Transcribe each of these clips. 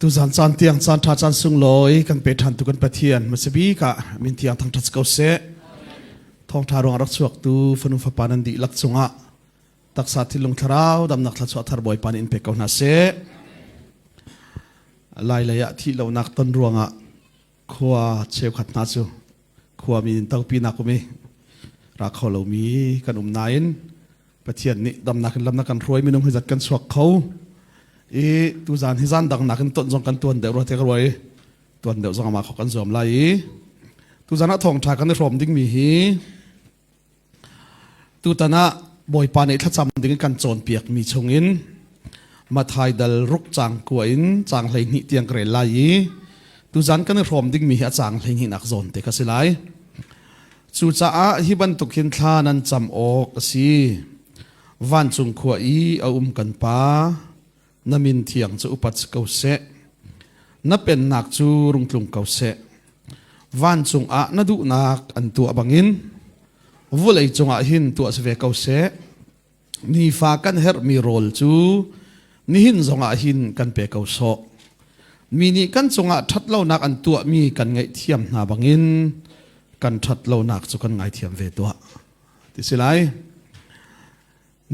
Tuzan caan tiang caan ṭha caan sunglawi kan pe ṭhan tu kan Pathian hmasabik ah min thiang thangṭhat ko seh. Thawngṭha ruang rak chuak tu fanu fapa nan dihlak cungah taksa thinlung thlarau damnak thluachuah thar Bawipa nih in pek ko hna seh. Lai lei ah thih lonak ton ruangah khua cheukhat hna cu khua mi in topi nak um i ra kho lomi kan um nain Pathian nih damnak in lamnak kan hruai minung hi zat kan chuak kho i tuzan hi zan dang nakin ton zong kan tuan deuh rua te ka ruai tuan deuh zong ama kho kan zuam lai i tuzan ah thawngtha kan i hrawm ding mi hi tutan ah Bawipa nih thlacam ding kan cawnpiak mi chungin Mathai dal ruk cang kua in cang 12 tiang ka rel lai i tuzan kan i hrawm ding mi hi a cang 12 nak zawn te ka si lai. Cucaah hi bantuk hin thla nan cam awk a si. Vancung khua i a um kan Pa, na min thiang cu upat si ko seh. Na pennak cu rung tlung ko seh. Vancung ah na duhnak an tuah bangin vawlei cungah hin tuah si ve ko seh. Nifa kan herhmi rawl cu nihin zongah hin kan pe ko sawh. Mi nih kan cungah ṭhatlonak an tuahmi kan ngaihthiam hna bangin kan ṭhatlonak cu kan ngaithiam ve tuah. Ti si lai.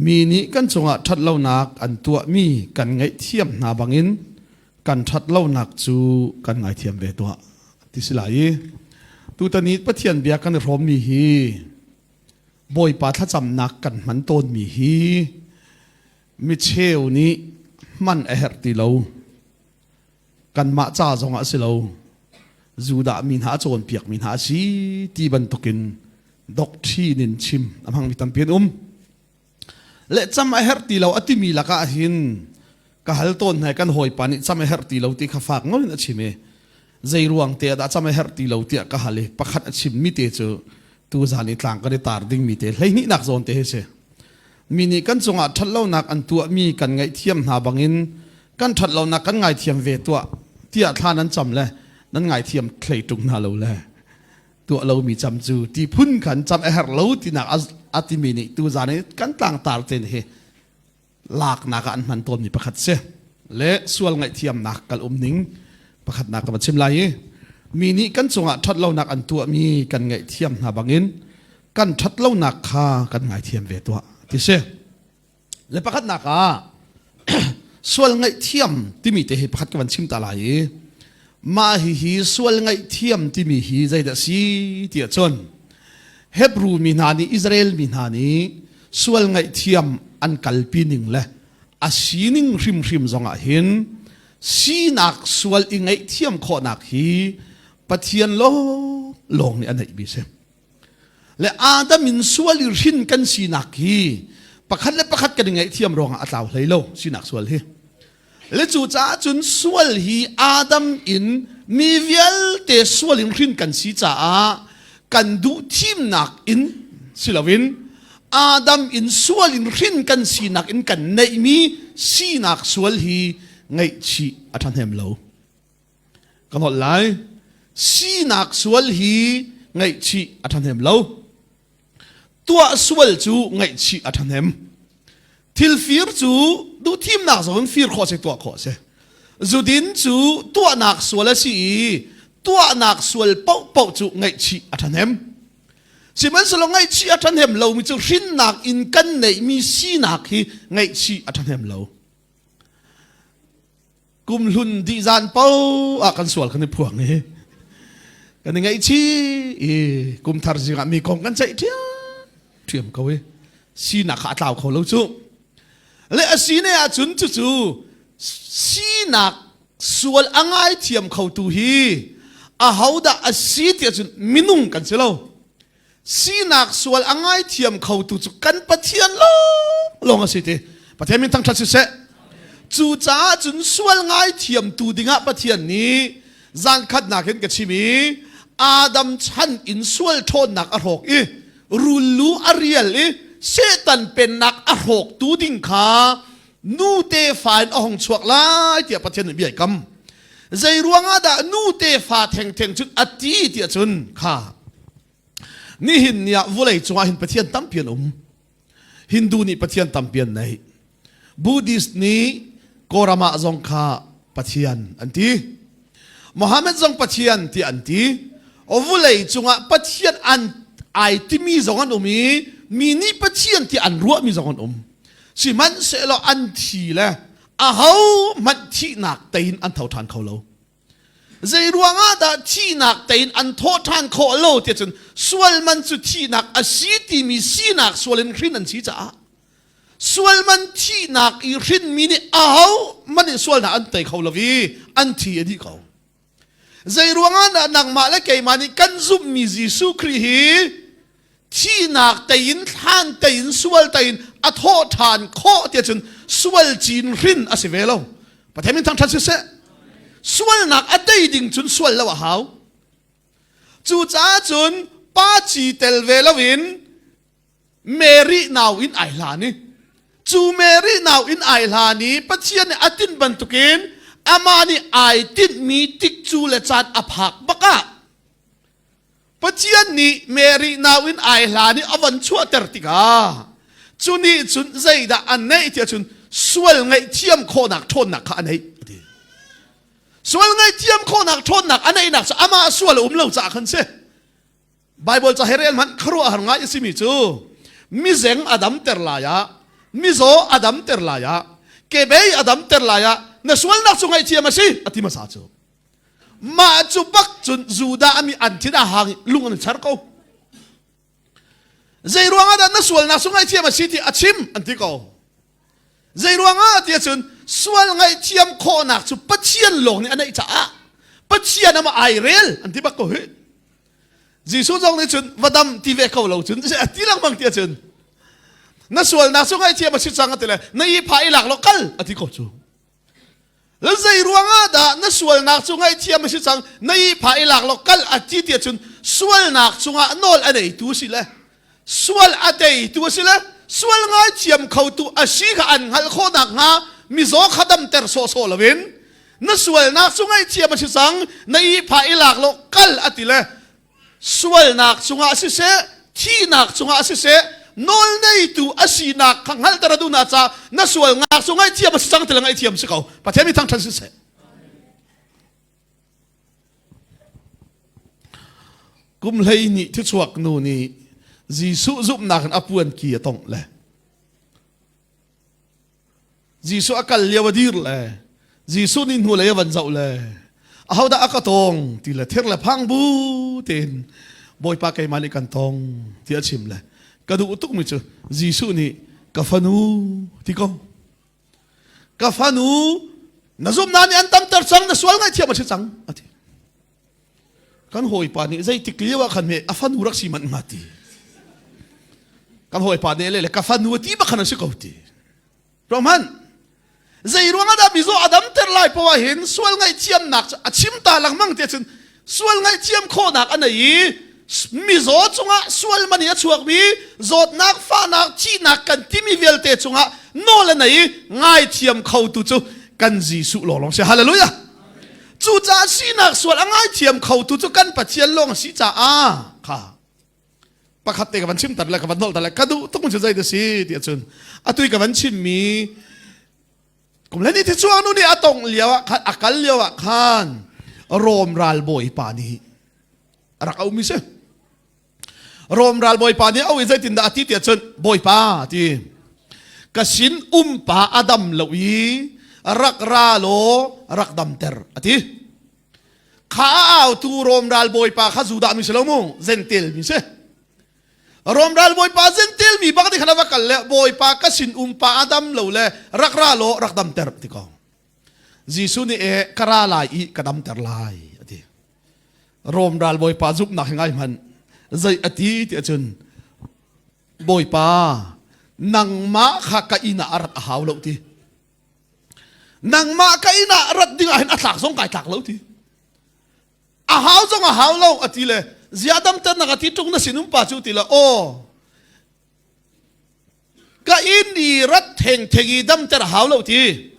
Mi nih kan cungah ṭhatlonak an tuahmi kan ngaihthiam hna bangin kan ṭhatlonak cu kan ngaithiam ve tuah. Ti si lai i tutan i Pathian bia kan i hrawmmi hi Bawipa thlacamnak kan hman tawnmi hi micheu nih hman a herh ti lo. Kanmah ca zongah a si lo. Judah mi hna a cawnpiakmi hna a si ti bantukin doctrine in chim a hmangmi tampi an um. Le cam a herh ti lo a timi lakah hin ka hal tawn hna kan hawipa nih cam a herh ti lo ti kha fak ngol in a chim i zei ruang te ah dah cam a herh ti lo tiah ka hal i pakhat a chimmi te cu tuzan i tlang kan i tar dingmi te 12 nak zawn te hi si. Mi nih kan cungah ṭhatlonak an tuahmi kan ngaihthiam hna bangin kan ṭhatlonak kan ngaithiam ve tuah tiah thla nan cam le nan ngaithiam thlei ṭung hna lo le tuah lomi cam cu ti phun khan cam a herh lo tinak a timi nih tuzan i kan tlangtar ten hi laknak ah an hman tawnmi pakhat si le sual ngaihthiamnak kal um ning pakhatnak ka va chim lai i mi nih kan cungah ṭhatlonak an tuahmi kan ngaihthiam hna bangin kan ṭhatlonak kha kan ngaithiam ve tuah ti si. Le pakhatnak ah sual ngaihthiam timi te hi pakhat ka van chim ta lai i mah hihi sual ngaihthiam timi hi zeidah si tiah cun Hebrew mi hna nih Israel mi hna nih sual ngaihthiam an kalpi ning le a sining hrimhrim zongah hin sinak sual i ngaihthiam khawhnak hi Pathian lawng nih a neihmi si. Le Adam in sual i hrin kan sinak hi pakhat le pakhat kan i ngaihthiam ruangah a tlau hlei lo sinak sual hi. Le cu caah cun sual hi Adam in mi vialte sual in hrin kan si caah kan duh thimnak in si loin Adam in sual in hrin kan sinak in kan neihmi sinak sual hi ngaihchih a ṭhahnem lo. Ka holh lai. Sinak sual hi ngaihchih a ṭhahnem lo. Tuah sual cu ngaihchih a ṭhahnem. Thil fir cu duhthimnak zong in fir khawh si tuah khawh si. Zudin cu tuahnak sual a si i tuahnak sual paohpaoh cu ngaihchih a ṭhahnem. Sihmanhsehlaw ngaihchih a ṭhahnem lomi cu hrinnak in kan neihmi sinak hi ngaihchih a ṭhahnem lo. Kumhlun dih zan paoh ah kan sual kan i phuang i kan i ngaihchih i kumthar zing ah mi kong kan ceih ṭhiamṭhiam ko i sinak kha a tlau kho lo cu. Le a si ne ahcun cucu sinak sual a ngaithiam khotu hi ahodah a si ti ahcun minung kan si lo. Sinak sual a ngaithiam khotu cu kan Pathian lawng a si ti. Pathian min thangṭhat siseh. Cucaah cun sual ngaithiamtu dingah Pathian nih zan khatnak in ka chim i Adam chan in sual ṭhawnnak a hrawk i rul lu a rial i Satan pennak a hrawktu ding kha nu tefa in a hung chuak lai tiah Pathian nih bia ai kam. Zei ruangah dah nu tefa thengtheng cun a ti tiah cun kha nihin ni ah vawlei cungah hin Pathian tampi an um. Hindu nih Pathian tampi an nei. Buddhist nih Kawlram ah zong kha Pathian an ti. Muhammad zong Pathian ti an ti. Vulei cungah Pathian an ai timi zong an um i mi nih Pathian ti an ruahmi zong an um. Sihmanhsehlaw an thi le aho hmanh thihnak tein an tho ṭhan kho lo. Zei ruangah dah thihnak tein an thawh ṭhan khawh lo tiah cun sual man cu thihnak a si timi sinak sual in hrin an si caah sual man thihnak i hrinmi nih aho hmanh nih sualnak an tei kho lo i an thi a dih ko. Zei ruangah dah nangmah le keimah nih kan zumhmi Jesuh Khrih hi thihnak tein thlan tein sual tein a thawh ṭhan khawh tiah cun sual cin hrin a si ve lo. Pathian min thangṭhat siseh. Sualnak a tei ding cun sual lo a hau. Cucaah cun pa ci tel ve loin Mary nau in ai hlan i cu Mary nau in ai hlan i Pathian nih a tinh bantukin amah nih ai tinhmi tikcu le caan a phak bak ah Pathian nih Mary nau in ai hlan i a van chuahter tikah cu nih cun zeidah a neih tiah cun sual ngaihthiam khawhnak ṭhawnnak kha a neih a ti. Sual ngaihthiam khawhnak ṭhawnnak a neihnak cu amah sual a um lo caah khan si. Baibal ca he rel hmanh khuaruahhar ngai a simi cu mizeng a damter lai ah mizaw a damter lai ah kebei a damter lai ah na sualnak cu ngaihthiam a si a ti hmasa cu mah cu bak cun Judah mi an thin a hang i lung an char ko zei ruangah dah na sualnak cu ngaihthiam a si ti a chim an ti ko zei ruangah ti ahcun sual ngaihthiam khawhnak cu Pathian lawng nih a neih caah Pathian ama ai rel an ti bak ko hi Jesuh zong nih cun va dam ti ve ko lo cun a ti lengmang ti ahcun na sualnak cu ngaihthiam a si cang a ti le na i pha i lak law kal a ti ko cu le zei ruangah dah na sualnak cu ngaihthiam a si cang na i pha i lak law kal a ti ti ahcun sualnak cungah nawl a neitu si le sual a teitu a si le sual ngaithiam khotu a si kha an hngalh khawh nakhnga mizaw kha damter sawhsawh loin na sualnak cu ngaihthiam a si cang na ihphah i lak law kal a ti le sualnak cungah siseh thihnak cungah siseh nawl neitu a sinak kha hngalhter a duhnak caah na sualnak cu ngaihthiam a si cang ti le ngaihthiam si ko Pathian mi thangṭhat siseh Kum 12 thichuak nu nih Jesuh zumhnak in a puan ki a tongh le Jesuh a kal lio a dir le Jesuh nih hnulei a van zoh le ahodah a ka tong ti le thir le phang bu tein Bawipa keimah nih kan tong ti a chim le ka duh tukmi cu Jesuh nih ka fanu ti ko ka fanu na zumhnak nih an tamter cang na sual ngaihthiam a si cang a ti kan hawipa nih zeitik lio ah khan me a fanu rak si manh hnga ti kan hawipa nih le ka fanu ti bak khan a si ko ti Roman zei ruangah dah mizaw a damter lai poah hin sual ngaihthiamnak cu a chim ta lengmang te cun sual ngaihthiam khawhnak a nei i mizaw cungah sual man i a chuakmi zawtnak fahnak thihnak kan timi vialte cungah nawl a nei i ngaithiam khotu cu kan Jesuh lawnglawng si hallelujah cucaah sinak sual a ngaithiam khotu cu kan Pathian lawng a si caah kha pakhat te ka van chim tar le ka van nolh tar le ka duh tuk cu zei da si ti ahcun atui ka van chimmi kum le ni thi chuang nu nih a tong lio ah khan a kal lio ah khan Rom ralbawi pa nih a rak aumi si Rom ralbawi pa nih au i zeitindah a ti tiah cun bawipa ti ka sin umpa a dam lo i rak ra law rak damter a ti kha a autu Rom ralbawipa kha Judah mi si lo mu Gentil mi si Rom ralbawipa Gentil mi bak nih khan a va kal le bawipa ka sin umpa a dam lo le rak ra law rak damter ti ko Jesuh nih e ka ra lai i ka damter lai a ti. Rom ral bawipa zumhnak hi ngai hmanh zei a ti ti ahcun Bawipa nangmah kha ka inn ah a rat a hau lo ti. Nangmah ka inn ah rat ding ah hin a tlak zong kai tlak lo ti. A hau zong a hau lo a ti le zia damternak a ti ṭung na sinum pa cu ti le aw Ka inn i rat thengtheng i damter a hau lo ti.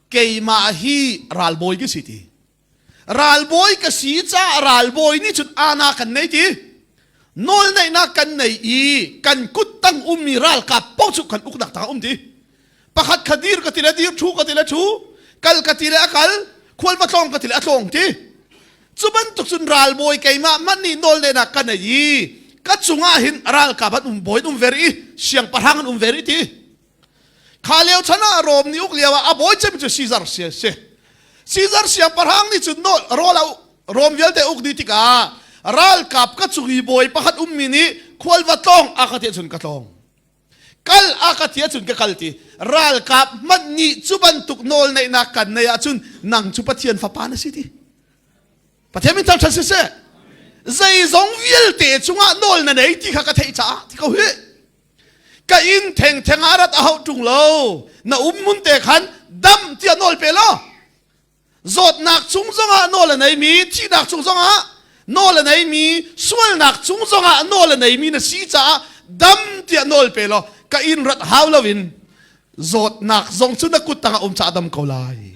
Keimah hi ralbawi ka si ti. Ralbawi ka si caah ralbawi nih cun ana kan nei ti. Nawlneihnak kan nei i kan kut tang ummi ralkap paoh cu kan uknak tangah um ti. Pakhat kha dir ka ti le dir, thu ka ti le thu. Kal ka ti le a kal, khual va tlawng ka ti le a tlawng ti. Cu bantuk cun ralbawi keimah hmanh nih nawlneinak ka nei i ka cungah hin ralkap an um bawi an um ver i siangpahrang an um ver i ti. Kha lio chan ah Rom nih uk lio ah a bawi cem cu Caesar si si. Caesar siangpahrang nih cun rawl a Rom vialte uk dih tikah ralkap ka cung i bawi pakhat ummi nih khual va tlawng a ka ti ahcun ka tlawng. Kal a ka ti ahcun ka kal ti. Ralkap hmanh nih cu bantuk nawl neihnak kan neih ahcun nang cu Pathian fapa na si ti. Pathian min thangṭhat siseh. Zeizong vialte cungah nawl na nei ti kha ka theih caah ti ko hi. Ka inn thengtheng ah rat a hauh ṭung lo. Na um mun te khan dam tiah nawl pe law. Zawtnak cung zongah nawl a neimi, thihnak cung zongah nawl a neimi, sualnak cung zongah nawl a neimi na si caah dam tiah nawl pe law ka inn rat hau loin zawtnak zong cu na kut tangah um caah dam ko lai.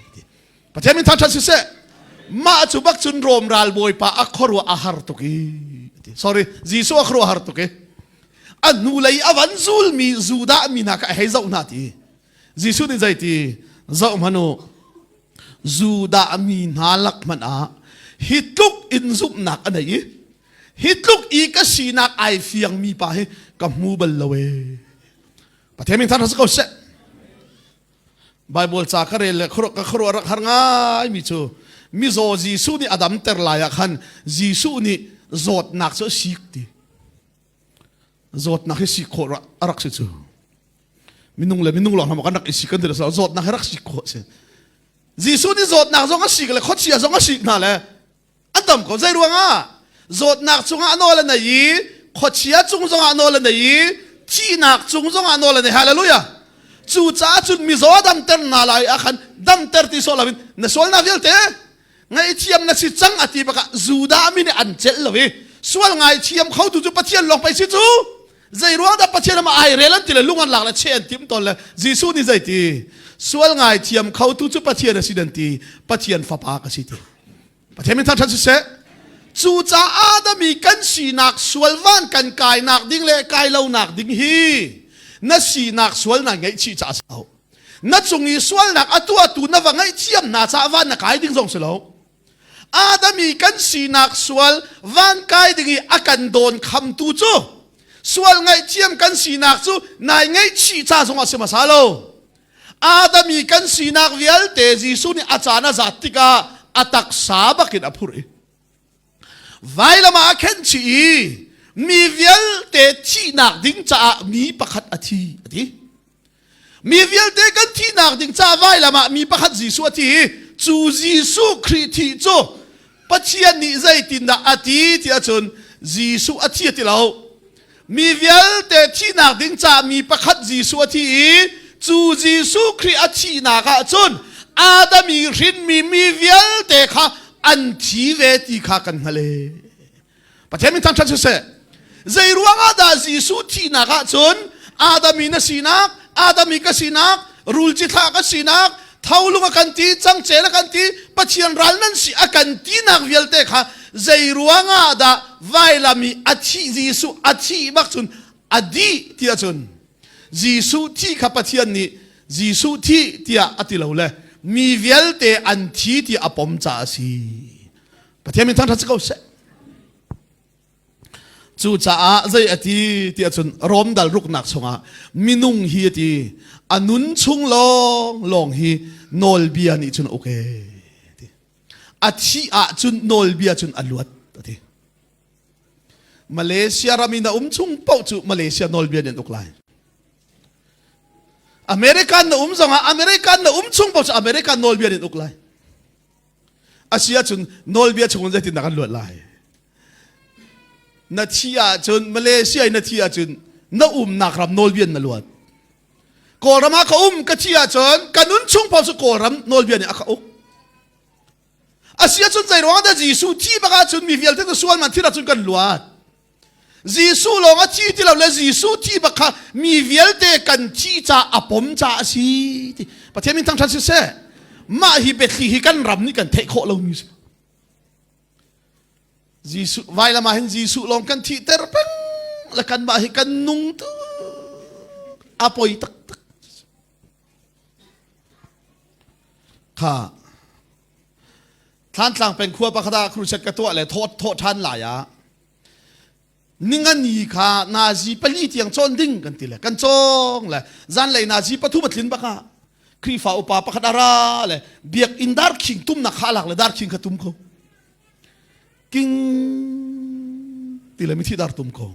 Pathian min thangṭhat siseh. Mah cu bak cun Rom ralbawipa a khuaruah a har tuk i sorry Jesuh a khuaruah a har tuk i a hnulei a van zulmi Judah mi hna kha a hei zoh hna ti Jesuh nih zei ti zoh hmanh u Judah mi hna lak hmanh ah hi tluk in zumhnak a nei i hi tluk i ka sinak ai fiangmi pa hi ka hmu bal lo ee Pathian min thangṭhat si ko seh Bible ca ka rel le ka khuaruah rak har ngai mi cu mizaw Jesuh nih a damter lai ah khan Jesuh nih zawtnak cu a sik ti zawtnak hi sik khawh a rak si cu minung le minung lawng kan rak i sik kan ti zawtnak hi rak sik khawh si Jesuh nih zawtnak zong a sik le khuachia zong a sik hna le a dam ko zei ruangah zawtnak cungah nawl a nei i khuachia cung zongah nawl a nei i thihnak cung zongah nawl a nei hallelujah cucaah cun mizaw damter hna lai ah khan damter ti sawh loin na sualnak vialte ngaihthiam na si cang a ti bakah Judah mi nih an celh lo i sual ngaithiam khotu cu Pathian lawng pei si cu zei ruang dah Pathian ama ai rel an ti le lung an lak le che an tim tawn le Jesuh nih zei ti sual ngaithiam khotu cu Pathian a si dan ti Pathian fapa ka si ti Pathian min thangṭhat siseh. Cucaah Adam i kan sinak sual van kan kainak ding le kai lonak ding hi na sinak sual na ngaihchih caah si lo. Na cung i sualnak a tuahtu na va ngaihthiam hna caah van na kai ding zong si lo. Adam i kan sinak sual van kai ding i a kan dawn khamtu cu sual ngaihthiam kan sinak cu nai ngaihchih ca zongah si hmasa lo. Adam i kan sinak vialte Jesuh nih a caan a zat tikah a taksa bakin a phurh i vailam ah a khenh chih i mi vialte thihnak ding caah mi pakhat a thi a ti. Mi vialte kan thihnak ding caah vailam ah mi pakhat Jesuh a thi i cu Jesuh Khrih thih cu Pathian nih zeitindah a ti ti ahcun Jesuh a thi a ti lo. Mi vialte thihnak ding caah mi pakhat Jesuh a thi i cu Jesuh Khrih a thihnak ah cun Adam i hrinmi mi vialte kha an thi ve ti kha kan hngalh e. Pathian min thangṭhat siseh. Zei ruangah dah Jesuh thihnak ah cun Adam i na sinak, Adam i ka sinak, rul cithlah ka sinak, tholung a kan ti, cangcel a kan ti, Pathian ral nan si a kan tinak vialte kha zei ruangah dah vailam i a thih Jesuh a thih bak cun a dih ti ahcun Jesuh thi kha Pathian nih Jesuh thi tiah a ti lo le mi vialte an thi ti a pom caah a si. Pathian min thangṭhat si ko seh. Cucaah zei a ti ti ahcun Rom dal ruknak chungah minung hi a ti a nun chung lawng lawng hi nawlbia nih cun a uk e ti. A thih ahcun nawlbia cun a luat a ti. Malaysia ram in a um chung paoh cu Malaysia nawlbia nih an uk lai. American na um zongah American na um chung paoh cu American nawlbia nih an uk lai. Asi ahcun nawlbia chungin zeitindah kan luat lai? Na thi ahcun Malaysia in na thi ahcun na umnak ram nawlbia in na luat. Kawlram ah ka um ka thi ahcun ka nun chung paoh cu Kawlram nawlbia nih a ka uk. Asi ahcun zei ruangah dah Jesuh thi bak ahcun mi vialte cu sual man thil ahcun kan luat. Jesuh lawng a thi ti lo le Jesuh thi bak kha mi vialte kan thi ca a pom ca a si ti Pathian min thangṭhat siseh mah hi biathli hi kan ram nih kan theih khawh lomi si Jesuh vailam ah hin Jesuh lawng kan thihter peng le kanmah hi kan nung tu a poi taktak. Kha Thlantlang peng khua pakhat ah crusade ka tuah le thawh thawh ṭhan lai ah ningani kha nazi pali tiang cawn ding kan ti le kan cawng le zanlei nazi pathum a tlin bak ah Khrihfa upa pakhat a ra le biakinn darkhing tumnak kha a lak le darkhing kha tum ko king ti le mithi dar tum ko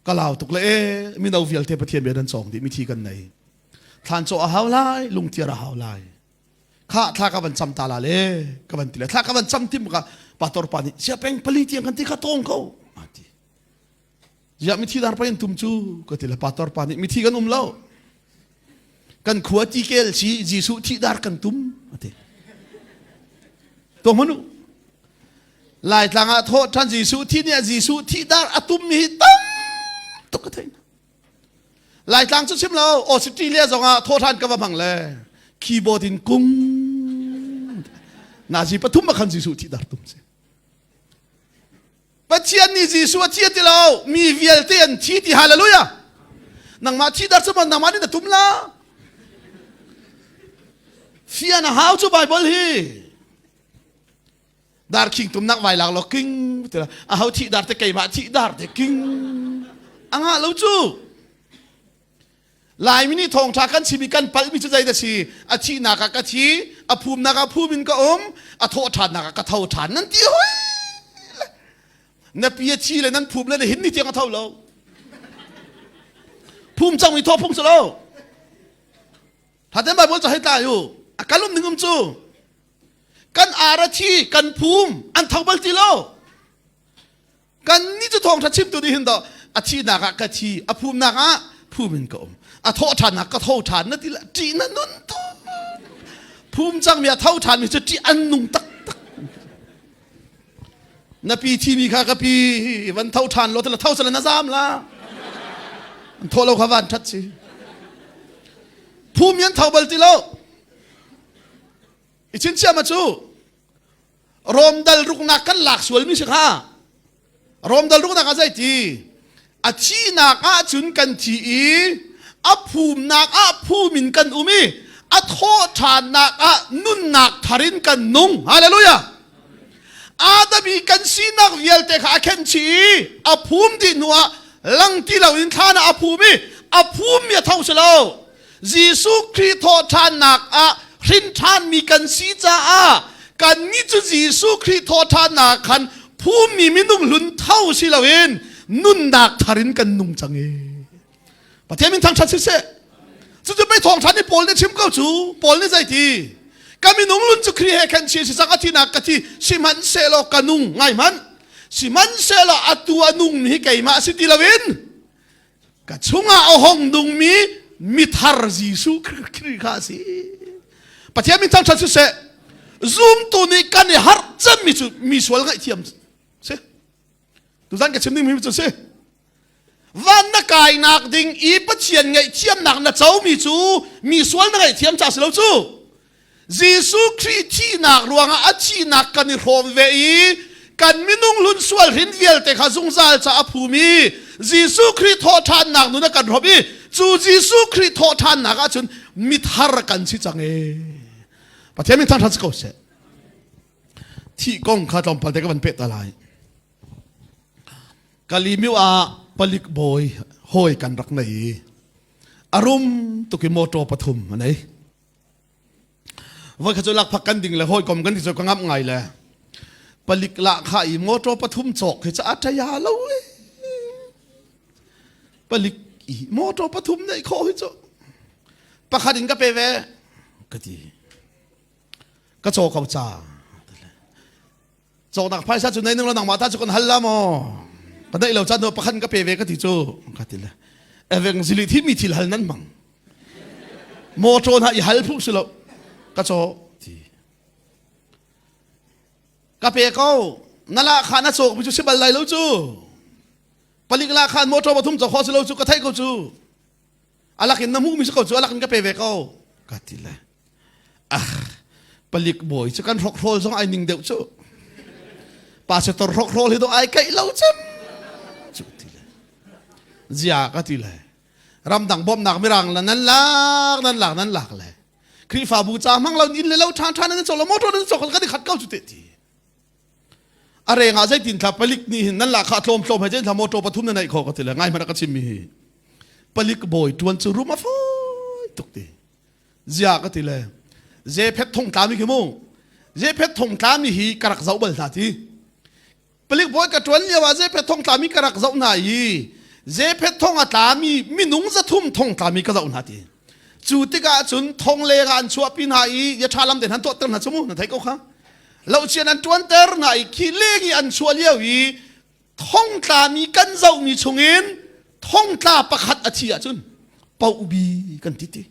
ka lau tuk le e mino vialte Pathian bia nan cawng dih mithi kan nei thlan cawh a hau lai lungtiar a hau lai kha thla ka van cam ta la le ka van ti le thla ka van cam tim ka pastor pa nih sia peng pali tiang kan ti kha tong ko a ti ziah mithi dar pa in tum cu ka ti le pastor pa nih mithi kan um lo kan khua ti kel si Jesuh thi dar kan tum a ti to manu Laitlang ah thawh ṭhan Jesuh thi nih Jesuh thi dar a tum mi hi tam tuk ka thei Laitlang cu chim lo Australia zong ah thawhṭhan ka va hmang le keyboard in kung nazi pathum ah khan Jesuh thi dar tum si Pathian nih Jesuh a thi ti lo mi vialte an thi ti hallelujah nangmah thi dar cu nangmah nih na tum la fian a hau cu Bible hi Darkhing tumnak vai lak law king ti a ho thih dar te keimah thih dar te king a ngah lo cu Laimi nih thawngṭha kan chim i kan palhmi cu zei dah si a thihnak ah ka thi a phumnak ah phum in ka um a thawh ṭhannak ah ka tho ṭhan nan ti hoi na pi a thi le nan phum le na hin ni tiang a tho lo phum cang mi thaw phung si lo Thaten Bible cu hei tlai u a kal um ning um cu kan ar a thi kan phum an tho bal ti lo kan ni cu thawngtha chimtu nih hin do a thihnak ah ka thi a phumnak ah phum in ka um a thawh ṭhannak ka tho ṭhan na ti la ṭih na nun tu phum cangmi a tho ṭhanmi cu ṭih an nung taktak na pi thimi kha ka pi van tho ṭhan lo tila tho sala na zam la an tho lo kha van ṭhat si phum yan tho bal ti lo I chinchiah ma cu Rom dal ruknak kan lak sualmi si kha. Rom dal ruknak ah zei ti? A thihnak ah cun kan thi i a phumnak ah phum in kan um i a thawh ṭhannak ah nunnak thar in kan nung. Hallelujah! Adam i kan sinak vialte kha a khenh chih i a phum dih hnuah lang ti loin thlan ah a phum i a phummi a tho si lo. Jesuh Khrih thawhṭhannak ah hrin ṭhanmi kan si caah kannih cu Jesuh Khrih thawhṭhannak khan phummi minung hlun tho si loin nunnak thar in kan nung cang i Pathian min thangṭhat siseh cucu pei thawngṭhan i Paul nih chim ko cu Paul nih zeiti ka minung lun cu Khrih he khan chi si cang a thinak ka thi sihmanhsehlaw ka nung ngai hmanh sihmanhsehlaw atu a nungmi hi keimah si ti loin ka chungah a hong nungmi mithar Jesuh Khrih kha a si. Pathian min thangṭhat siseh zumtu nih kan i harh cemmi cu mi sual ngaihthiam si. Tuzan ka chim dingmi cu si. Van na kainak ding i Pathian ngaihthiamnak na comi cu mi sual na ngaihthiam ca si lo cu. Jesuh Khrih thihnak ruangah a thihnak kan i hrawm ve i kan minung hlun sual hrin vialte kha zungzal ca a phum i Jesuh Khrih thawhṭhannak nun a kan hrawm i cu Jesuh Khrih thawhṭhannak ahcun mithar kan si cang e. Pathian min thangṭhat si ko seh. Thih kong kha tlawmpal te ka van peh ta lai. Kalimiu ah palik bawi hawi kan rak nei i a rum tuk i motor pathum a nei. Voi kha cu lakphak kan ding le hawikom kan ti cu ka ngamh ngai le palik lah kha i motor pathum cawk hi cu a ṭaya lo e. Palik i motor pathum neih khawh hi cu pakhat in ka pe ve ka ti. Ka caw ko ca. Cawknak phaisa cu nei ning lo nangmah ta cu kan hal la maw? Ka neih lo caan pakhat ka pe ve ka ti cu ka ti le. Eveng zili thi mi thil hal nan hmang. Motor hna i hal phu si lo. Ka caw ti. Ka pe ko. Na la kha na cawk mi cu si bal lai lo cu. Palik la khan motor pathum cawk kho si lo cu ka theih ko cu. Alak in na hmuh mi si ko cu alak in ka pe ve ko. Ka ti le. Ah, palik bawi cu kan hrokhrawl zong ai ning deuh cu. Pastor hrokhrawl hi do ai kaih lo cem. Cu ti le. Zia ka ti le. Ramdang bawmhnak mirang la nan lak nan lak nan lak le. Khrihfabu ca hmang lo inn le lo ṭha ṭha nan cawk lo motor nan cawk kan i khat ko cu te ti. A reng ah zeitin thla palik nih hin nan lahkhah tlawm tlawm he zeitin thla motor pathum na neih kho ka ti le ngai hmanh ka chim mi hi. Palik bawi ṭuan cu rum a fawi tuk ti. Zia ka ti le Zephet thong tlami khi mu. Zephet thong tlami hi ka rak zoh bal hna ti. Palik bawi ka ṭuan lio ah Zephet thong tlami ka rak zoh hna i Zephet thong a tlami minung zathum thong tlami ka zoh hna ti. Cu tikah cun thong leng ah an chuahpi hna i ya ṭha lam te han tuahter hna cu mu na thei ko kha. Lohcian an ṭuanter hna i khi leng i an chuah lio i thongtlami kan zohmi chungin thongtla pakhat a thi ahcun poh bi kan ti ti.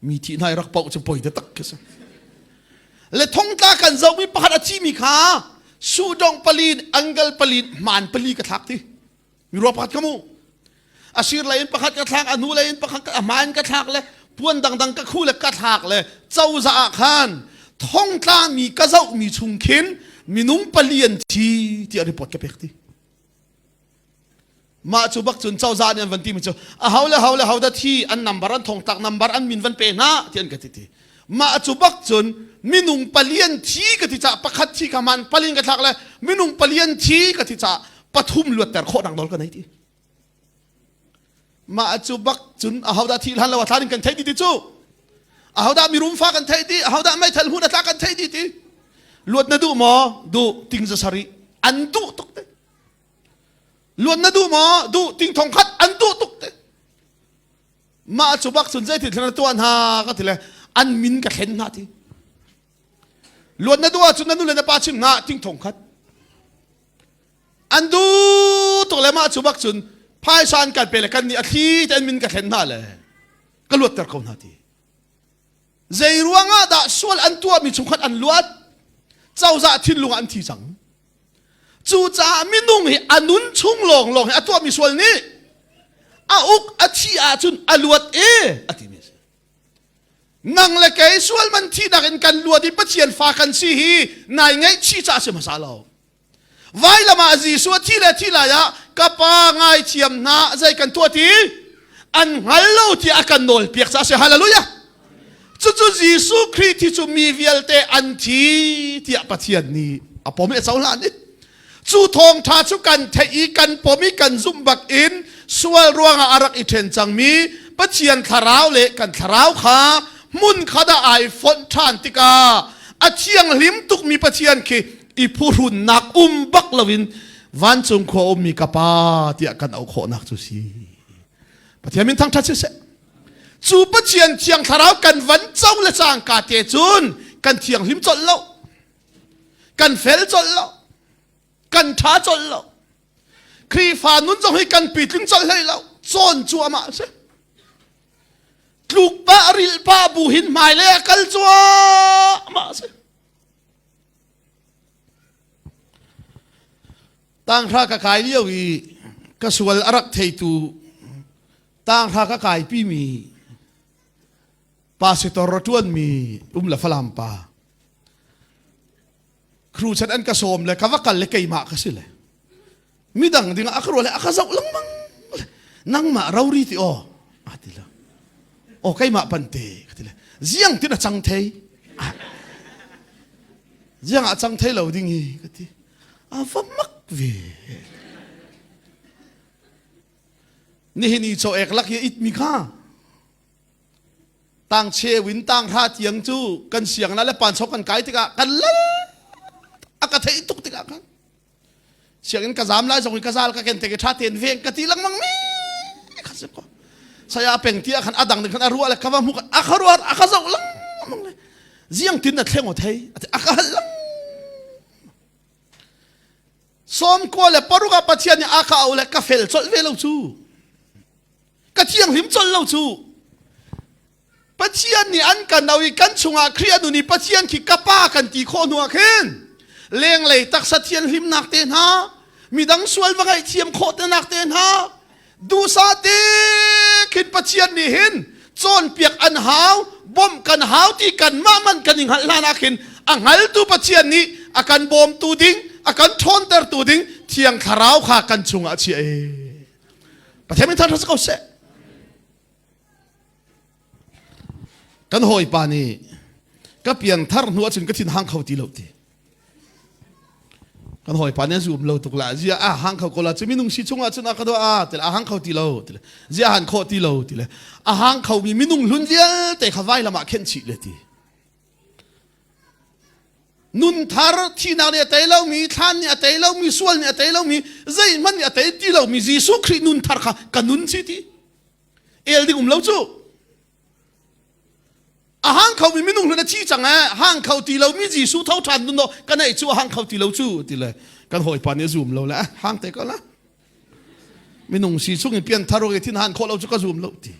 Mi thi hna i rak poh cu poi taktak khi si. Le thongtla kan zohmi pakhat a thimi kha sudong palin angle palin hmaan pali ka thlak ti. Mi rua pakhat ka mu. A sir lei in pakhat ka thlak, a hnu lei in pakhat a hma in ka thlak le puan dangdang ka khu le ka thlak le cozah ah khan thongtla mi ka zohmi chung khin minung pali an thi tiah report ka pek ti. Mah cu bak cun cozah nih an van timi cu a ho le ho le ho dah thi an number an thongtlak number an min van pe hna ti an ka ti ti. Mah cu bak cun minung pali an thi ka ti caah pakhat thi kha man palin ka thlak le minung pali an thi ka ti caah pathum luatter khawh nak nawl ka nei ti. Mah cu bak cun ahodah thi hlan lo a thla ding kan theih ti ti cu. Ahodah mirum fa kan theih ti, ahodah meithal hmun a tla kan theih ti ti. Luat na duh maw? Duh ting za sarih. An duh tuk te. Luat na duh maw? Duh ting thong khat an duh tuk te. Mah cu bak cun zeitin thlen na tuah hna ka ti le an min ka thlen hna ti. Luat na duh ahcun na nu le na pa chim hna ting thong khat. An duh tuk le mah cu bak cun phaisa an kan pe le kan nih a thli te an min ka thlen hna le ka luatter ko hna ti. Zei ruangah dah sual an tuahmi chungkhat an luat? Cozah thinlung ah an thi cang. Cucaah minung hi a nun chung lawnglawng hi a tuahmi sual nih a uk a thih ahcun a luat e a timi a si. Nang le kei sual man thihnak in kan luat i Pathian fa kan si hi nai ngaihchih caah a si hmasa lo. Vailam ah Jesuh a thi le thi lai ah ka pa ngaithiam hna zei kan tuah ti an hngal lo tiah a kan nawl piak caah a si. Hallelujah! Cucu Jesuh Khrih thi cu mi vialte an thi tiah Pathian nih a pom i a cohlan i cu thawngṭha cu kan theih i kan pom i kan zumh bak in sual ruangah a rak i ṭhen cangmi Pathian thlarau le kan thlarau kha hmun khat ah ai fonh ṭhan tikah a thianghlim tukmi Pathian khi i phuhrunnak um bak loin vancung khua ummi ka pa tiah kan auh khawhnak cu si. Pathian min thangṭhat siseh. Cu Pathian thiang thlarau kan van co le cangka te cun kan thianghlim colh lo. Kan fel colh lo. Kan ṭha colh lo. Khrihfa nun zong hi kan pitling colh hlei lo. Cawn cuahmah a si. Tluk pah rilh pah bu hin hmailei ah kal cuahmah a si. Tanghra ka kai lio i ka sual a rak theitu Tanghra ka kaipimi pasitor a ṭuanmi um le Falam pa Crusade an ka sawm le ka va kal le keimah ka si le midang ding ah a ka ruah le a ka zoh lengmang le nangmah rori ti aw a ti le aw keimah pante ka ti le ziang tin a cang thei ziang ah cang thei lo ding hi ka ti a va mak ve Nihin i chaw ek lak i a itmi kha tang cheu in tang hra tiang cu kan siang le panchok kan kai tikah kan lal a ka theih tuk tikah khan sianginn ka zam lai zong i ka zal ka ken te ke tha ten veng ka ti lengmang mi kha si ko saya peng tia khan adang ding khan a ruah le ka va hmu a ka ruah a ka zoh lengmang le ziang tin na thleng o thei a ka hal lengmang 96 ah Pathian nih a ka auh le ka fel colh ve lo cu. Ka thianghlim colh lo cu. Pathian nih an kan auh i kan chungah Khrih a nun i Pathian khi ka pa kan ti khawh hnu ah khin lenglei taksa thianhlimnak te hna midang sual va ngaihthiam khawh tenak te hna duhsah te khin Pathian nih hin cawnpiak an hau bawmh kan hau ti kanmah man kan i hngalh hlan ah khin a hngaltu Pathian nih a kan bawmtu ding a kan ṭhawntertu ding Thiang Thlarau kha kan chungah a chiah e Pathian min thangṭhat si ko seh. Kan hawipa nih ka pianthar hnu ahcun ka thin hang kho ti lo ti. Kan hawipa nih a zum lo tuk la zia a hang kho ko la cu minung si chung ahcun a ka do a ti a hang kho ti lo ti le zia han khawh ti lo ti le a hang kho mi minung hlun vialte kha vailam ah khenh chih le ti. Nun thar thihnak nih a tei lomi, thlan nih a tei lomi, sual nih a tei lomi, zeihmanh nih a tei ti lomi Jesuh Khrih nun thar kha ka nun si ti. El ding um lo cu. A hang khomi minung hlun a thi cang eh, hang kho ti lomi Jesuh tho ṭhan nun ka neih cu a hang kho ti lo cu ti le kan hawipa nih a zum lo le hang te ko la. Minung si chung in pian thar i thin han khawh lo cu ka zum lo ti.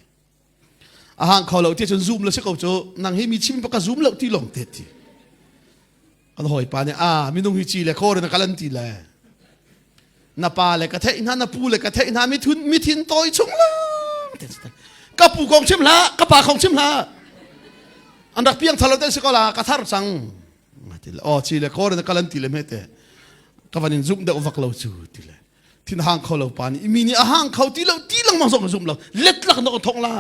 A hang kho lo ti cun zum lo si ko cu nang hi mi chim pa ka zum lo ti lawng te ti. Kan hawipa nih a minung hi ci le kawr in a kalan ti le na pa le ka theih hna na pu le ka theih hna mithun mithin tawi chung lang ka pu kong chim hlah ka pa kong chim hlah an rak piang thalo te si ko la ka thar cang ti le oh ci le kawr in a kalan ti le me te ka van in zum deuh vak lo cu ti le thin hang kho lo pa nih mi nih a hang kho ti lo ti lengmang zong zum lo let lak na thong la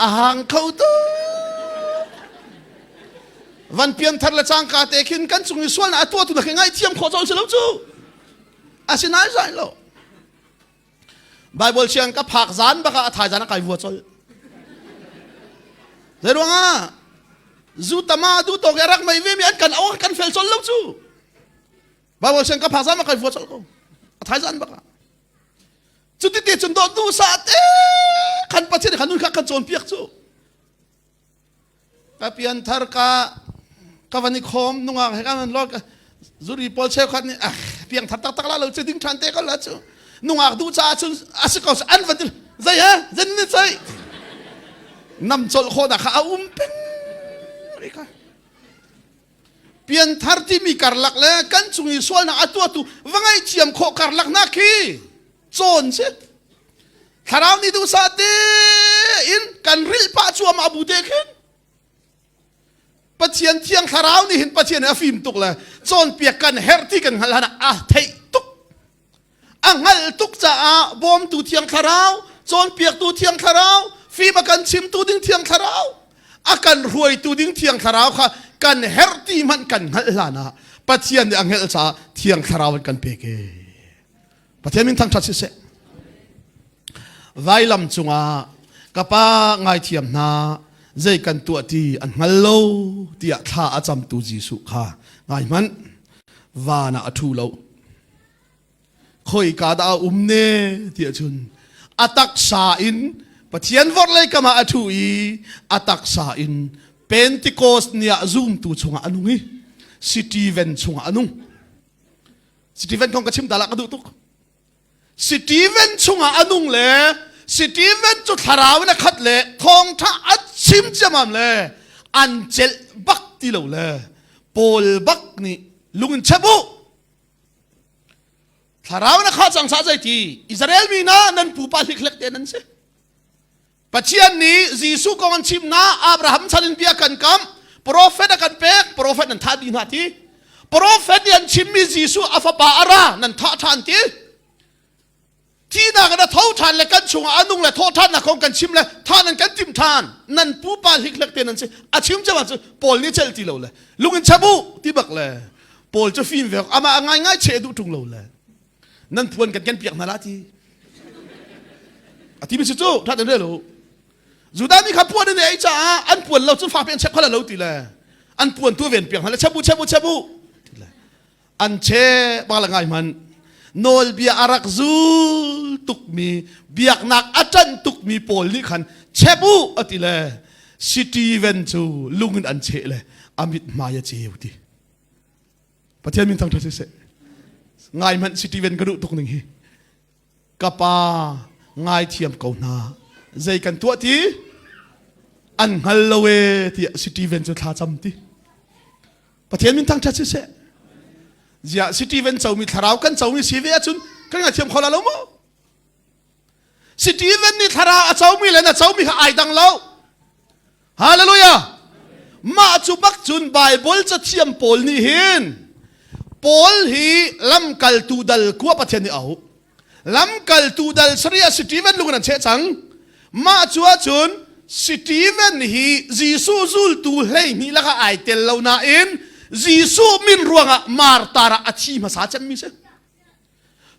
a hang kho tu van pian thar le cangka te khin kan cung i sual na a tuah tu na khi ngai thiam khawh col si lo cu asinain zai lo Bible siang ka phak zan baka a thai zan a kai vua col zei ruangah zu tama du to ke rak mei ve mi an kan awk kan fel col lo cu Bible siang ka phak zan ma kai vua col ko. A thai zan bak ah. Cuti te cun dawt duh sa te khan Pathian khan nun kha kan cawn piak cu. Ka pian thar ka ka van i khom nungak he kan lor zuri pawl cheukhat nih ah piang thar taktak la lo cu ding than te ko la cu nungak duh caah cun a si ko an van ti zei he zen ni cei nam colh khawh kha a um peng ri kha Pianthar timi karlak le kan cung i sualnak a tuahtu va ngaihthiam khawh karlak hna khi cawn si. Thlarau nih duhsah tein kan rilh pah cuahmah bu te khin Pathian thiang thlarau nih hin Pathian a fim tuk le cawnpiak kan herh ti kan hngalh ah a theih tuk. A hngalh tuk caah bawmtu thiang thlarau, cawnpiaktu thiang thlarau, fim a kan chimtu ding thiang thlarau, a kan hruaitu ding thiang thlarau kha kan herh ti hmanh kan hngalh hlan ah Pathian nih a hngalh caah thiang thlarau an kan pek e. Pathian min thangṭhat siseh. Vailam cungah ka pa ngaithiam hna zei kan tuah ti an hngal lo tiah thla a camtu Jesuh kha ngai hmanh van ah a ṭhu lo. Khoika dah a um ne tiah cun a taksa in Pathian vorhlei kam ah a ṭhu i a taksa in Pentecost ni ah zumtu chungah a nung i Stephen chungah a nung. Stephen kong ka chim ta lah ka duh tuk. Stephen chungah a nung le Stephen cu thlarau in a khat le thawngṭha a chim ciamam le an celh bak ti lo le Paul bak nih lung in chep u Thlarau na kha cang sa zei ti Israel mi na nan pupa hlikhlek te nan si. Pathian nih Jesuh kong an chim na Abraham chan in bia kan kam profet a kan pek profet nan thah dih hna ti profet nih an chimmi Jesuh a fapa a ra nan thah ṭhan ti Thihnak in a tho ṭhan le kan chungah a nung le thawh ṭhannak kong kan chim le tha nan kan timh ṭhan nan pupa hlikhlek te nan si a chim cem ahcun Paul nih celh ti lo le lung in chap u ti bak le Paul cu fim ve amah a ngaingai cheh duh ṭung lo le nan puan kan ken piak hna la ti a ti mi si cu ṭha ten rel u Judah mi kha puan in ei caah an puan lo cu fa pe an chep kha lo ti le an puan tu ven piak hna le chap u chap u chap u ti le an che bak ngai hmanh nawlbia a rak zul tukmi biaknak a ṭanh tukmi pawl nih khan chep u a ti le Stephen cu lung in an cheh le a mit hmai a ceu ti Pathian min thangṭhat siseh ngai hmanh Stephen ka duh tuk ning hi ka pa ngaithiam ko hna zei kan tuah ti an hngal lo e tiah Stephen cu thla cam ti Pathian min thangṭhat siseh. Ziah Stephen comi thlarau kan comi si ve ahcun kan ngaithiam kho la lo maw? Stephen nih thlarau a comi le na comi kha ai dang lo. Hallelujah! Mah cu bak cun Bible cathiam pawl nih hin Paul hi lamkaltu dal kua Pathian nih a auh. Lamkaltu dal saria Stephen lung in an cheh cang. Mah cu ahcun. Stephen hi Jesuh zultu 12 lakah ai tel lo nain Jesuh min ruangah martar ah a thi hmasa cemmi si.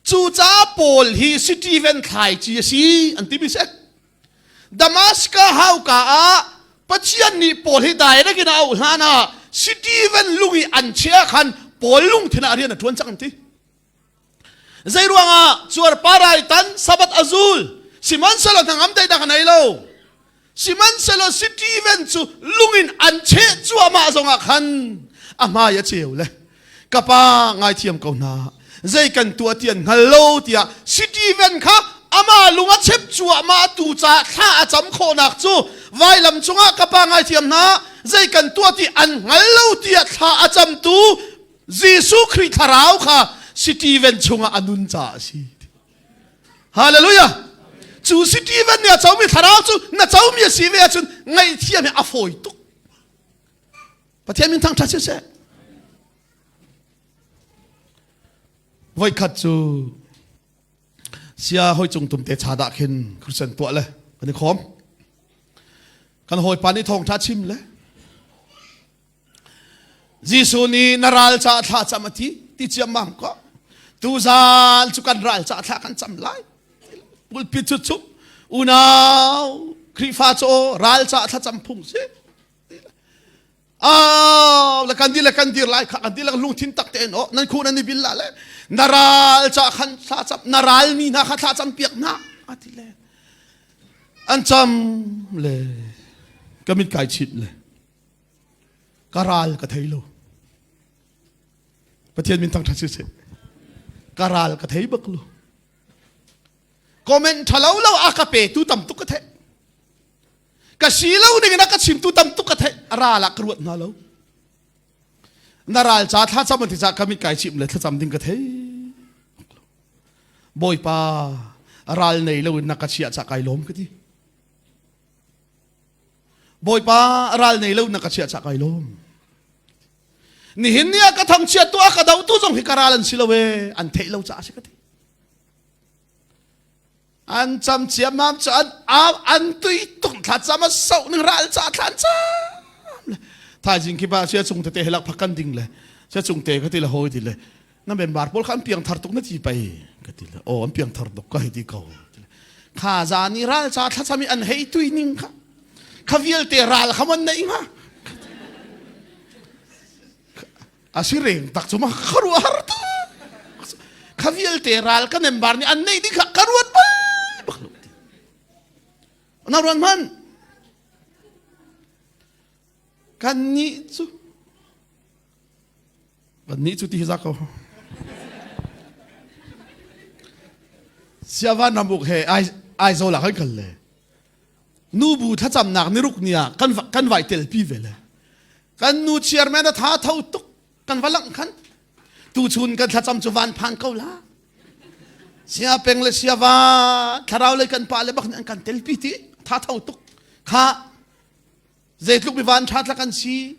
Cucaah Paul hi Stephen thlaici a si an timi si. Damascus hauka ah Pathian nih Paul hi direct in a auh hlan ah Stephen lung i an chiah khan Paul lungthin ah rian a ṭuan cang an ti. Zei ruangah cuarpar ai tan Sabbath a zul sihmanhsehlaw hnangam daihnak a nei lo. Sihmanhsehlaw Stephen cu lungin an cheh cuahmah zongah khan a hmai a ceu le ka pa ngaithiam ko hna zei kan tuah ti an hngal lo tiah Stephen kha amah lung a chep cuahmah tu caah thla a cam khawhnak cu vailam cungah ka pa ngaithiam hna zei kan tuah ti an hngal lo tiah thla a camtu Jesuh Khrih thlarau kha Stephen chungah a nun caah a si. Hallelujah! Cu Stephen nih a comi thlarau cu na comi a si ve ahcun ngaihthiam hi a fawi tuk. Pathian min thangṭhat siseh. Voikhat cu sia hoi cung tumte cha dah khin Christian tuah le kan i khawm. Kan hawipa nih thawngṭha chim le Jesuh nih na ral caah thla cam a ti ti ciammam ko. Tuzan cu kan ral caah thla kan cam lai. Pulpit cu cu unau Khrihfa cu ral caah thlacam phung si. Aw le kan dir le kan dir lai kha kan dir le lungthin tak tein oh nan khu nan i bil la le na ral caah khan thla cam na ral mi hna kha thla cam piak hna a ti le an cam le ka mit kai chit le Ka ral ka thei lo. Pathian min thangṭhat si seh. Ka ral ka thei bak lo. Comment ṭhalo lo a ka pe tu tam tuk ka theih. Ka si lo ning in a ka chim tu tam tuk ka theih. A ral ah ka ruat hna lo. Na ral ca thla cam an ti ca ka mit kai chim le thlacam ding ka thei. Bawipa ral nei lo in na ka chiah ca kai lawm ka ti. Bawipa ral nei lo na ka chiah chah kai lawm. Nihin ni ah ka thangchiat tu a ka do tu zong hi ka ral an si lo e an theih lo caah si ka ti. An cam ciammam cu an an tui tuk thla cam a soh ning ral ca thlan cam le thaizing khi ba sia chung tete helak phak kan ding le sia chung te ka ti le hoi ti le na member pawl kha an piang thar tuk na ti pei ka ti le aw an piang thar tuk ka hei ti ko kha zan i ral ca thlacam i an hei tui ning kha kha vialte ral kha mon nei hnga a si reng tak cu ma ka ruah har tu kha vialte ral ka member nih an nei ding kha ka ruat bal bak lo na ruan hman kan nih cu Kannih cu ti hi za ko. Siavan ramuk he Aizawl ah kan kal le nubu thlacamnak niruk ni ah kan kan vai telpi ve le kan nu chairman a tha tho tuk kan va langh khan tuchun kan thlacam cu van phan ko la sia peng le siava thlarau le kan pa le bak nih an kan telpi ti tha tho tuk kha Zeitluk mi van ṭha tla kan si.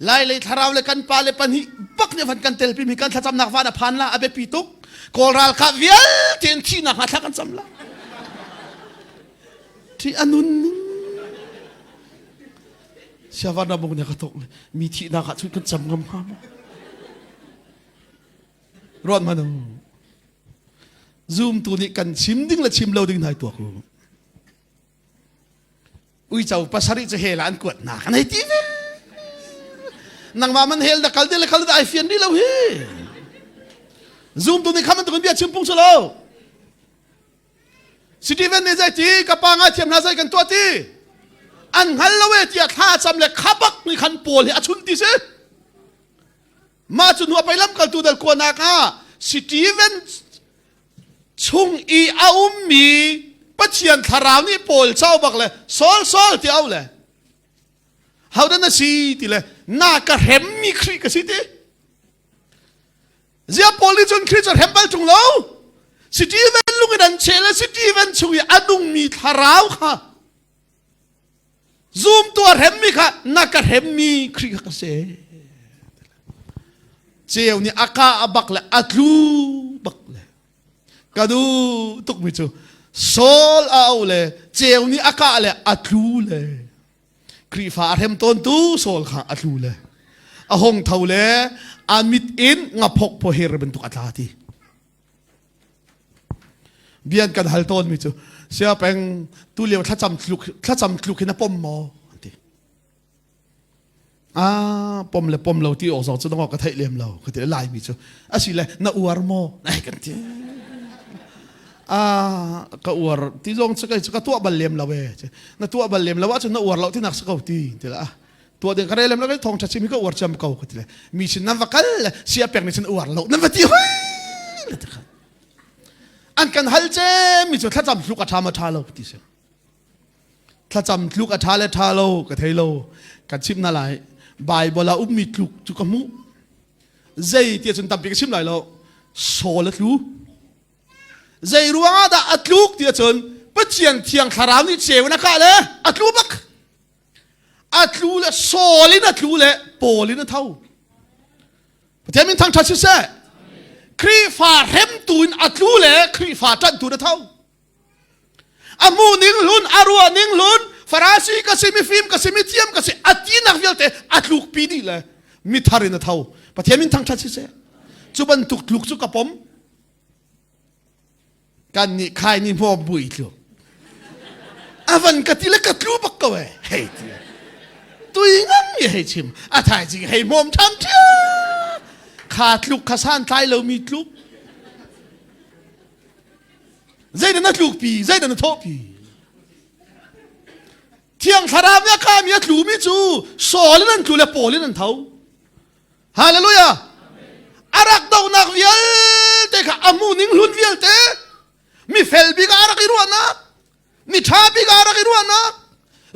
Lai lei thlarau le kan pa le pahnih bak nih van kan telpi mi kan thlacamnak van a phan la a biapi tuk. Kawl ralkap vialte in thihnak hnga thla kan cam la. Thi anun ning. Siavan ramung nih ka tok mi thihnak ah cun kan cam ngam hnga maw? Ruat hmanh u. Zoom tu nih kan chim ding le chim lo ding nai tuak u. Uico pasarih cu hell ah an kuat hna kan hei ti ve. Nangmah man hell na kal ding le kal ai fian rih lo hi. Zoom tu nih kha bantukin bia chim pung su lo. Stephen nih zei ti ka pa ngai thiam hna zei kan tuah ti. An hngal lo e tiah thla cam le khabak nih khan Paul hi a chun ti si. Mah cu hnu a pei lamkaltu dal kuanak ah Stephen chung i a ummi Pathian thlarau nih Paul cau bak le Saul Saul ti au le hodah na si ti le na ka hremmi Khrih ka si ti zia Paul nih cun Khrih cu hrem bal ṭung lo Stephen lung in an cheh le Stephen chung i a nungmi thlarau kha Zumtu a hremmi kha na ka hremmi Khrih kha ka si. Ceu nih a ka a bak le a tlu bak le ka duh tukmi cu. Saul a au le ceu nih a kah le a tlu le Khrihfa a hrem tawntu Saul kha a tlu le a hong tho le a mit in ngaphok pawher bantuk a tla ti. Bian kan hal tawn mi cu sia peng tu lio thlacam tluk thlacam tluk hin a pom maw ti. Ah pom le pom lo ti awk zong cu dong ka theih lem lo ka ti lai mi cu asi le na uar maw ai kan ti. Ah ka uar ti zong cu kai cu ka tuah bal lem lo e na tuah bal lem lo ahcun na uar lo ti nak si ko ti ti la tuah ding ka rel lem lo thong tha chim hi ka uar cem ko ka ti le mi sin nan va kal le sia pek nih cun uar lo nan va ti hoi le ti kha an kan hal cem mi cu thlacam tluk a tha ma tha lo ti si thlacam tluk a tha le tha lo ka thei lo kan chim na lai bible ah ummi tluk cu ka hmuh zei ti cun tampi ka chim lai lo sawl a tlu zei ruangah dah a tluk ti ahcun Pathian thiang thlarau nih ceu in a kah le a tlu bak a tlu le Saul in a tlu le Paul in a tho Pathian min thangṭhat siseh Khrihfa hremtu in a tlu le Khrihfa ṭanhtu in a tho a hmu ning hlun a ruah ning hlun Farasi ka si mifim ka si mithiam ka si a tinak vialte a tlukpi dih le mithar in a tho Pathian min thangṭhat siseh cu bantuk tluk cu ka pom Kan nih khai ni hmawm bu i tluk. A van ka ti le ka tlu bak ko e. Hei ti. Tui ngam mi hei chim. A thaizing hei hmawm ṭham ṭhia. Kha tluk kha san tlai lomi tluk. Zeidah na tlukpi, zeidah na thawhpi. Thiang thlarau nih a kami a tlumi cu Saul in an tlu le Paul in an tho. Hallelujah! A rak dohnak vialte kha a hmu ning hlun vialte mi fel bik ah a rak i ruahnak mi ṭha bik ah a rak i ruahnak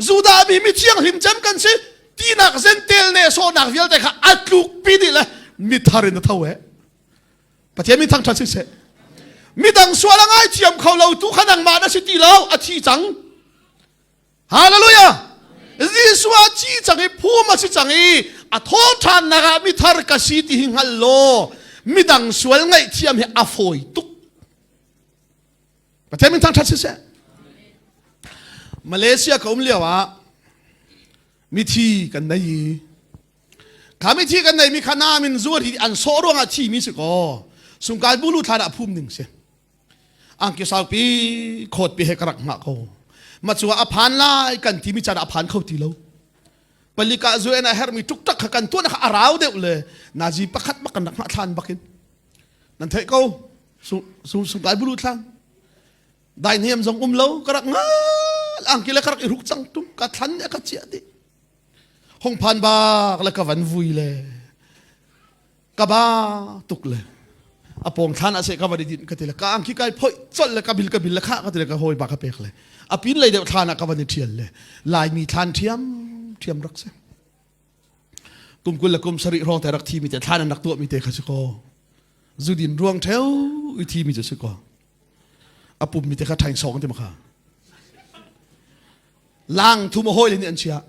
Judah mi mi thianghlim cem kan si tinak zentel ne sawhnak vialte kha a tlukpi dih le mi thar in a tho eh Pathian min thangṭhat siseh midang sual a ngaithiam kho lo tu kha nangmah na si ti lo a thi cang Hallelujah! Jesuh a ci cang i phum a si cang i a thawhṭhannak ah mithar ka si ti hi hngal law midang sual ngaihthiam hi a fawi tuk. Pathian min thangṭhat siseh. Malaysia ka um lio ah mithi kan nei i kha mithi kan neimi kha nam in zuar hi an sawh ruangah thimi si kaw sungkai bulu thlan ah phum ning si. Angki saupi khawt pi he ka rak hngah ko. Ma cu a phan lai kan timi caan a phan kho ti lo. Palika zu en a hermi tuk tak kha kan tuan kha a rau deuh le nazi pakhat bak kan rak hngah thlan bakin. Nan theih ko su su kai bulu thlan. Dai niam zong um lo ka rak ngal angki le ka rak i ruk cang tum ka thlan ne ka chia di. Hong phan bak le ka van vui le ka ba tuk le a pawng thlan ah seh ka va din ka ti le ka angki kai phoi chol le ka bil ka bil le kha ka ti le ka hawi ba ka pek le a pin lei deuh thlan ah ka van i thial le laimi thlan thiam thiam rak si kum kul le kum sarih hrawng te rak thi mi te thlan an rak tuah mi te kha si ko zudin ruang theu i thi mi cu si ko a pum mi te kha thaing song te ma kha Lang thum a hawile nih an chiah.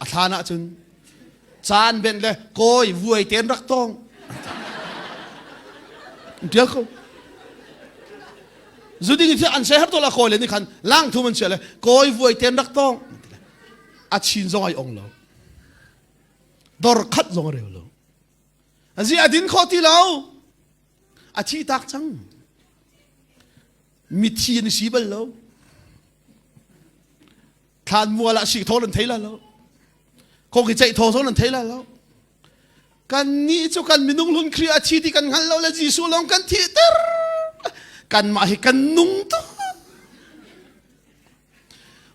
A thlan ah cun caan ben le kawi vuai ten rak tong. Tial ko. Zuding hi an se her to la kawi le nih khan lang thum an chiah le kawi vuai ten rak tong. A chin zong ai ong lo. Dor khat zong a reu lo. Azi a din kho ti lo. A thi tak cang. Mithi an si bal lo. Thlan mual ah sik thaw nan thei la lo. Kong hi ceih thaw zong nan thei la lo. Kan nih cu kan minung hlun Khrih a thi ti kan hngal lo le Jesuh lawng kan thihter. Kanmah hi kan nung tuk.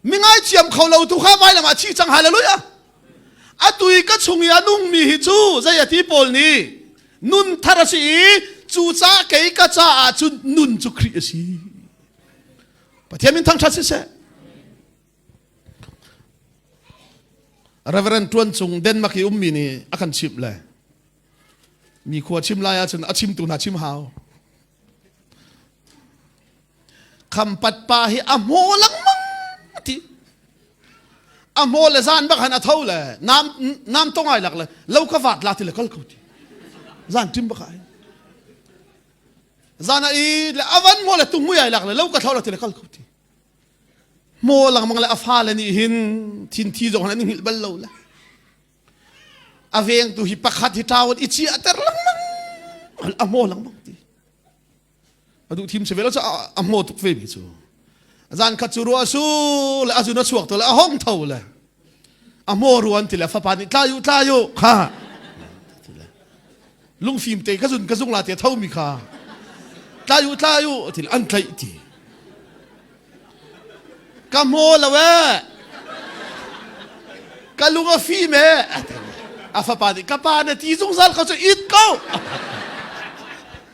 Mi ngaithiam kho lo tu kha vailam ah thi cang hallelujah. Atu i ka chung i a nungmi hi cu zei a ti Paul nih nun thar a si i cucaah kei ka caah cun nun cu Khrih a si. Pathian min thangṭhat siseh. Reverend Tuan Cung Denmark i ummi nih a kan chimh le mi khua chim lai ahcun a chimtu hna chim hau. Khampat pa hi a hmaw lengmang ti. A hmaw le zan bak han a tho le nam nam tong ai lak le lo ka vat la ti le kal ko ti. Zan tim bak ai. Zan ah i le avan mo le tung mui ai lak le lo ka thlo la ti le kal ko ti. Mo langmang le a fale nih hin thin thi zong an hngilh bal lo le. A veng tu hi pakhat hi tawon i chia ter lengmang a mo lengmang ti. A duh thim si ve lo cu a mo tuk ve mi cu. Zan khat cu ruah su le a zun a chuak to le a hong tho le a mo ruan ti le fapa nih tla yu tla yu kha lungfim te ka zun ka zung la te tho mi kha tla yu tla yu ti an tlaih ti ka mo lo e ka lung a fim e a fapa nih ka pa na ti zungzal ko cu it ko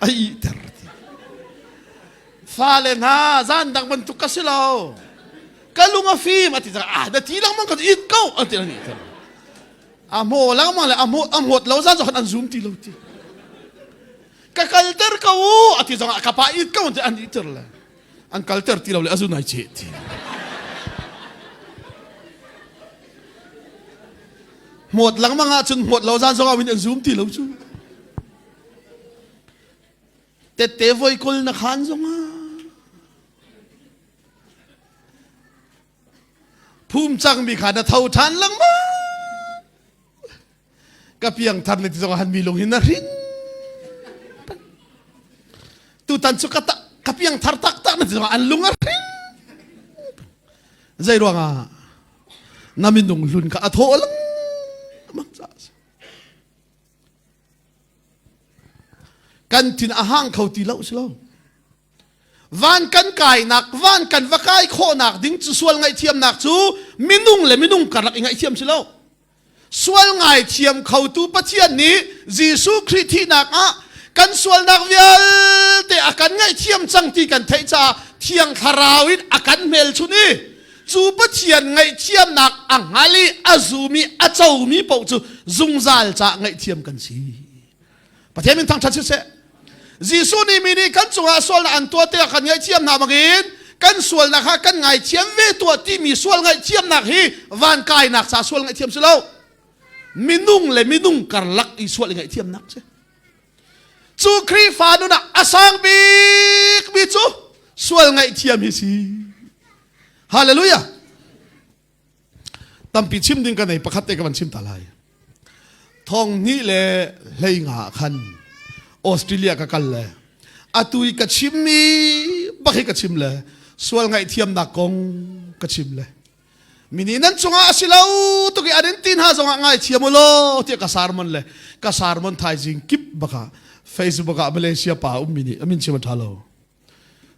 a ih ter ti fale hna zan dang bantuk ka si lo ka lung a fim a ti cang ah na ti lengmang ka it ko an ti ani a hmaw lengmang le a hmaw a hmawt lo zan zong an zum ti lo ti ka kalter ko u a ti zong ah ka pa it ko an ti an iter le an kalter ti lo le a zun ai che ti hmawt lengmang ah cun hmawt lo zan zong ah an zum ti lo cu tette voi kul na khan zongah phum cangmi kha na tho ṭhan lengmang ka piang thar le ti zongah han mi lung hin na hrin tutan cu ka ka piang thar taktak na ti zongah an lung a hrin zei ruangah na minung hlun kha a thaw lengmang caah Kan thin a hang kho ti lo si lo. Van kan kainak, van kan va kai khawhnak ding cu sual ngaihthiamnak cu minung le minung karlak i ngaihthiam si lo. Sual ngaithiam khotu Pathian nih Jesuh Khrih thihnak ah kan sualnak vialte a kan ngaihthiam cang ti kan theih caah Thiang Thlarau in a kan hmelchunh i cu Pathian ngaihthiamnak a hngal i a zum i a comi paoh cu zungzal caah ngaihthiam kan si. Pathian min thangṭhat siseh. Jesuh nih mi nih kan cungah sualnak an tuah tikah kan ngaihthiam hna bangin kan sualnak kha kan ngaithiam ve tuah timi sual ngaihthiamnak hi van kainak ca sual ngaihthiam si lo. Minung le minung karlak i sual i ngaihthiamnak si. Cu Khrihfa nun ah a sang bikmi cu sual ngaihthiam hi si. Hallelujah. Tampi chim ding ka nei pakhat te ka van chim ta lai. Thong hnih le hlei nga khan Australia ka kal le atu i ka chimmi bak hi ka chim le sual ngaihthiamnak kong ka chim le mini nan cungah a si lo tuk i an in ti hna zongah ngaithiam u law tiah ka sermon le ka sermon thaizing kip bakah Facebook ah Malaysia pa ummi nih amin chim a ṭha lo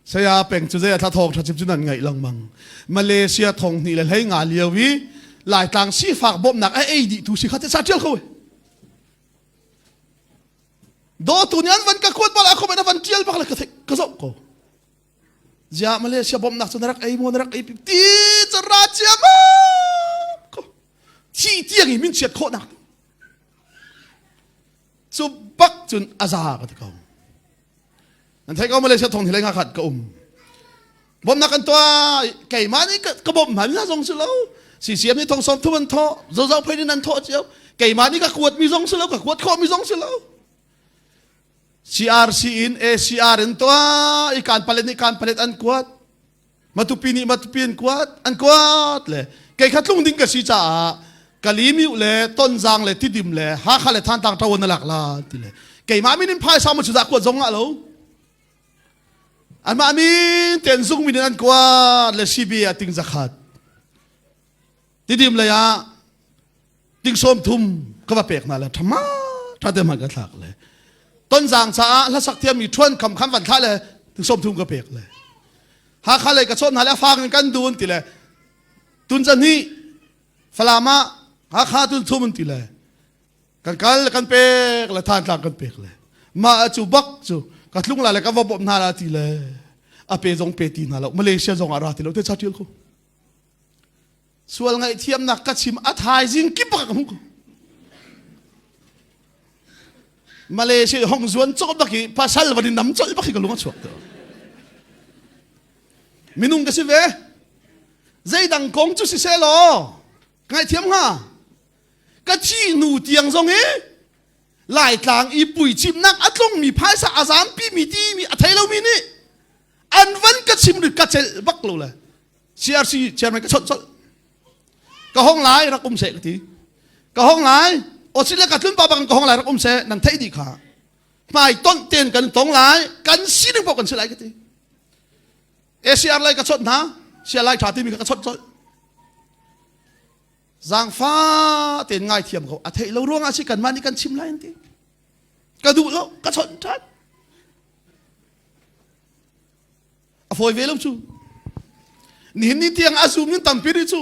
saya peng cu zei a thla thawng ṭha chim cu nan ngaih lengmang Malaysia thong hnih le hlei nga lio i Laitlang sifak bawmhnak a ei dih tu si kha te sa ṭial ko dawtu nih an van ka kuat bal a comment a van ṭial bak le ka theih ka zoh ko Ziah Malaysia bawmhnak cu na rak ei maw na rak ei ti cu ra cia ma ko thi tiang i min chiat khawhnak cu bak cun a za ka ti ko nan thei ko Malaysia thong hi nga khat ka um bawmhnak kan tuah keimah nih ka bawmh hna mi zong si lo CCM nih thong som thum an thawh zozo phei nih nan thawh cio keimah nih ka kuat mi zong si lo ka kuat khawh mi zong si lo CRC in ACR in tuah i kan palet nih kan palet an kuat Matupi nih Matupi an kuat an kuat le kei kha tlung ding ka si caah Kalimiu le Tonzang le Tidim le Hakha le Thantlang ṭawan na lak la ti le keimah min in phaisa mu cu dah kuat zong ah lo anmah min ten zung min in an kuat le CBA ting zakhat Tidim lei ah ting sawm thum ka va pek hna le ṭhama ṭha te hmanh ka thlak le tonzang caah hlasak thiammi ṭhuan kham khan van thlah le ting sawm thum ka pek le Hakha lei ka chawn hna le a fang in kan dun ti le tun zan hi Falam ah Hakha tun thum ti le kan kal kan pek le Thantlang kan pek le mah cu bak cu ka tlung la le ka va bawmh hna la ti le a pe zong pe ti hna lo Malaysia zong ah ra ti lo te cha ṭial ko Sual ngaihthiamnak ka chim a thaizing kip ka hmu ko. Malaysia hong zuan cawk bak i pasal van in nam colh bak hi ka lung a chuak te. Minung ka si ve. Zeidang kong cu si seh law ngaihthiam hnga. Ka thi nu tiang zong hi. Laitlang i puicimnak a tlungmi phaisa a zaampi mi timi a thei lomi nih an van ka chim rit ka celh bak lo le CRC chairman ka chawnh colh. Ka hong lai rak um seh ka ti. Ka hong lai Australia ka tlun pa bang ka hong lai rak um seh nan theih dih kha. Hmai tonh ten kan tong lai kan sining paoh kan si lai ka ti. ACR lai ka chawnh hna sia lai tha timi kha ka chawnh colh. Zaangfa tein ngaithiam ko a theih lo ruangah si kanmah nih kan chim lai an ti. Ka duh lo ka chawnh ṭhan. A fawi ve lo cu. Nihin ni tiang a zum in tampi rih cu.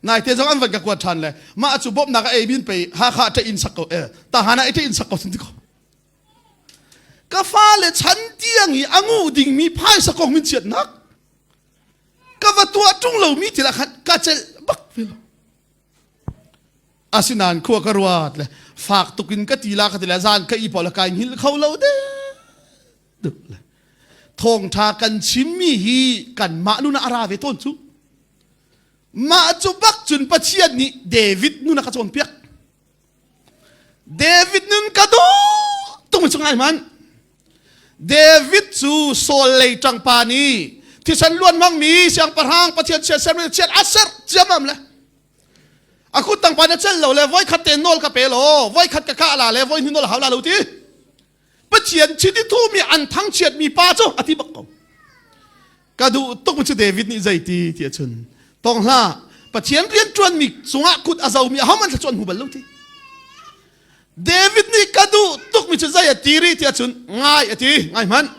Naite zong an van ka kuat ṭhan le mah cu bawmhnak a ei bin pei Hakha ṭe inn sak ko eh Tahan ah ṭe inn sak ko sin ti ko. Ka fale chan tiang i a ngu dingmi phaisa kong min chiatnak ka va tuah ṭung lomi thil ah khan ka celh bak ve lo. Asinain khua ka ruat le fak tuk in ka ti la ka ti le zan ka i pawl kai hngilh kho lo de le thawngṭha kan chimmi hi kanmah nun ah a ra ve tawn cu. Mah cu bak cun Pathian nih David nun a ka cawnpiak. David nun ka duh tung cu ngai hmanh. David cu Saul lei ṭangpa nih thisen luan hmangmi siangpahrang Pathian chiat sermi chiat a serh ciammam le a kut tangpa na cel lo le voi khat te nawl ka pe law voi khat ka kah la le voi hnih nawl hau la lo ti Pathian chiti thumi an thangchiatmi pa cu a ti bak ko. Ka duh tuk cu David nih zei ti ti ahcun tong hlah Pathian rian ṭuanmi cungah kut a zomi ahohmanh thluachuah an hmu bal lo ti. David nih ka duh tukmi cu zei a ti rih ti ahcun ngai a ti ngai hmanh.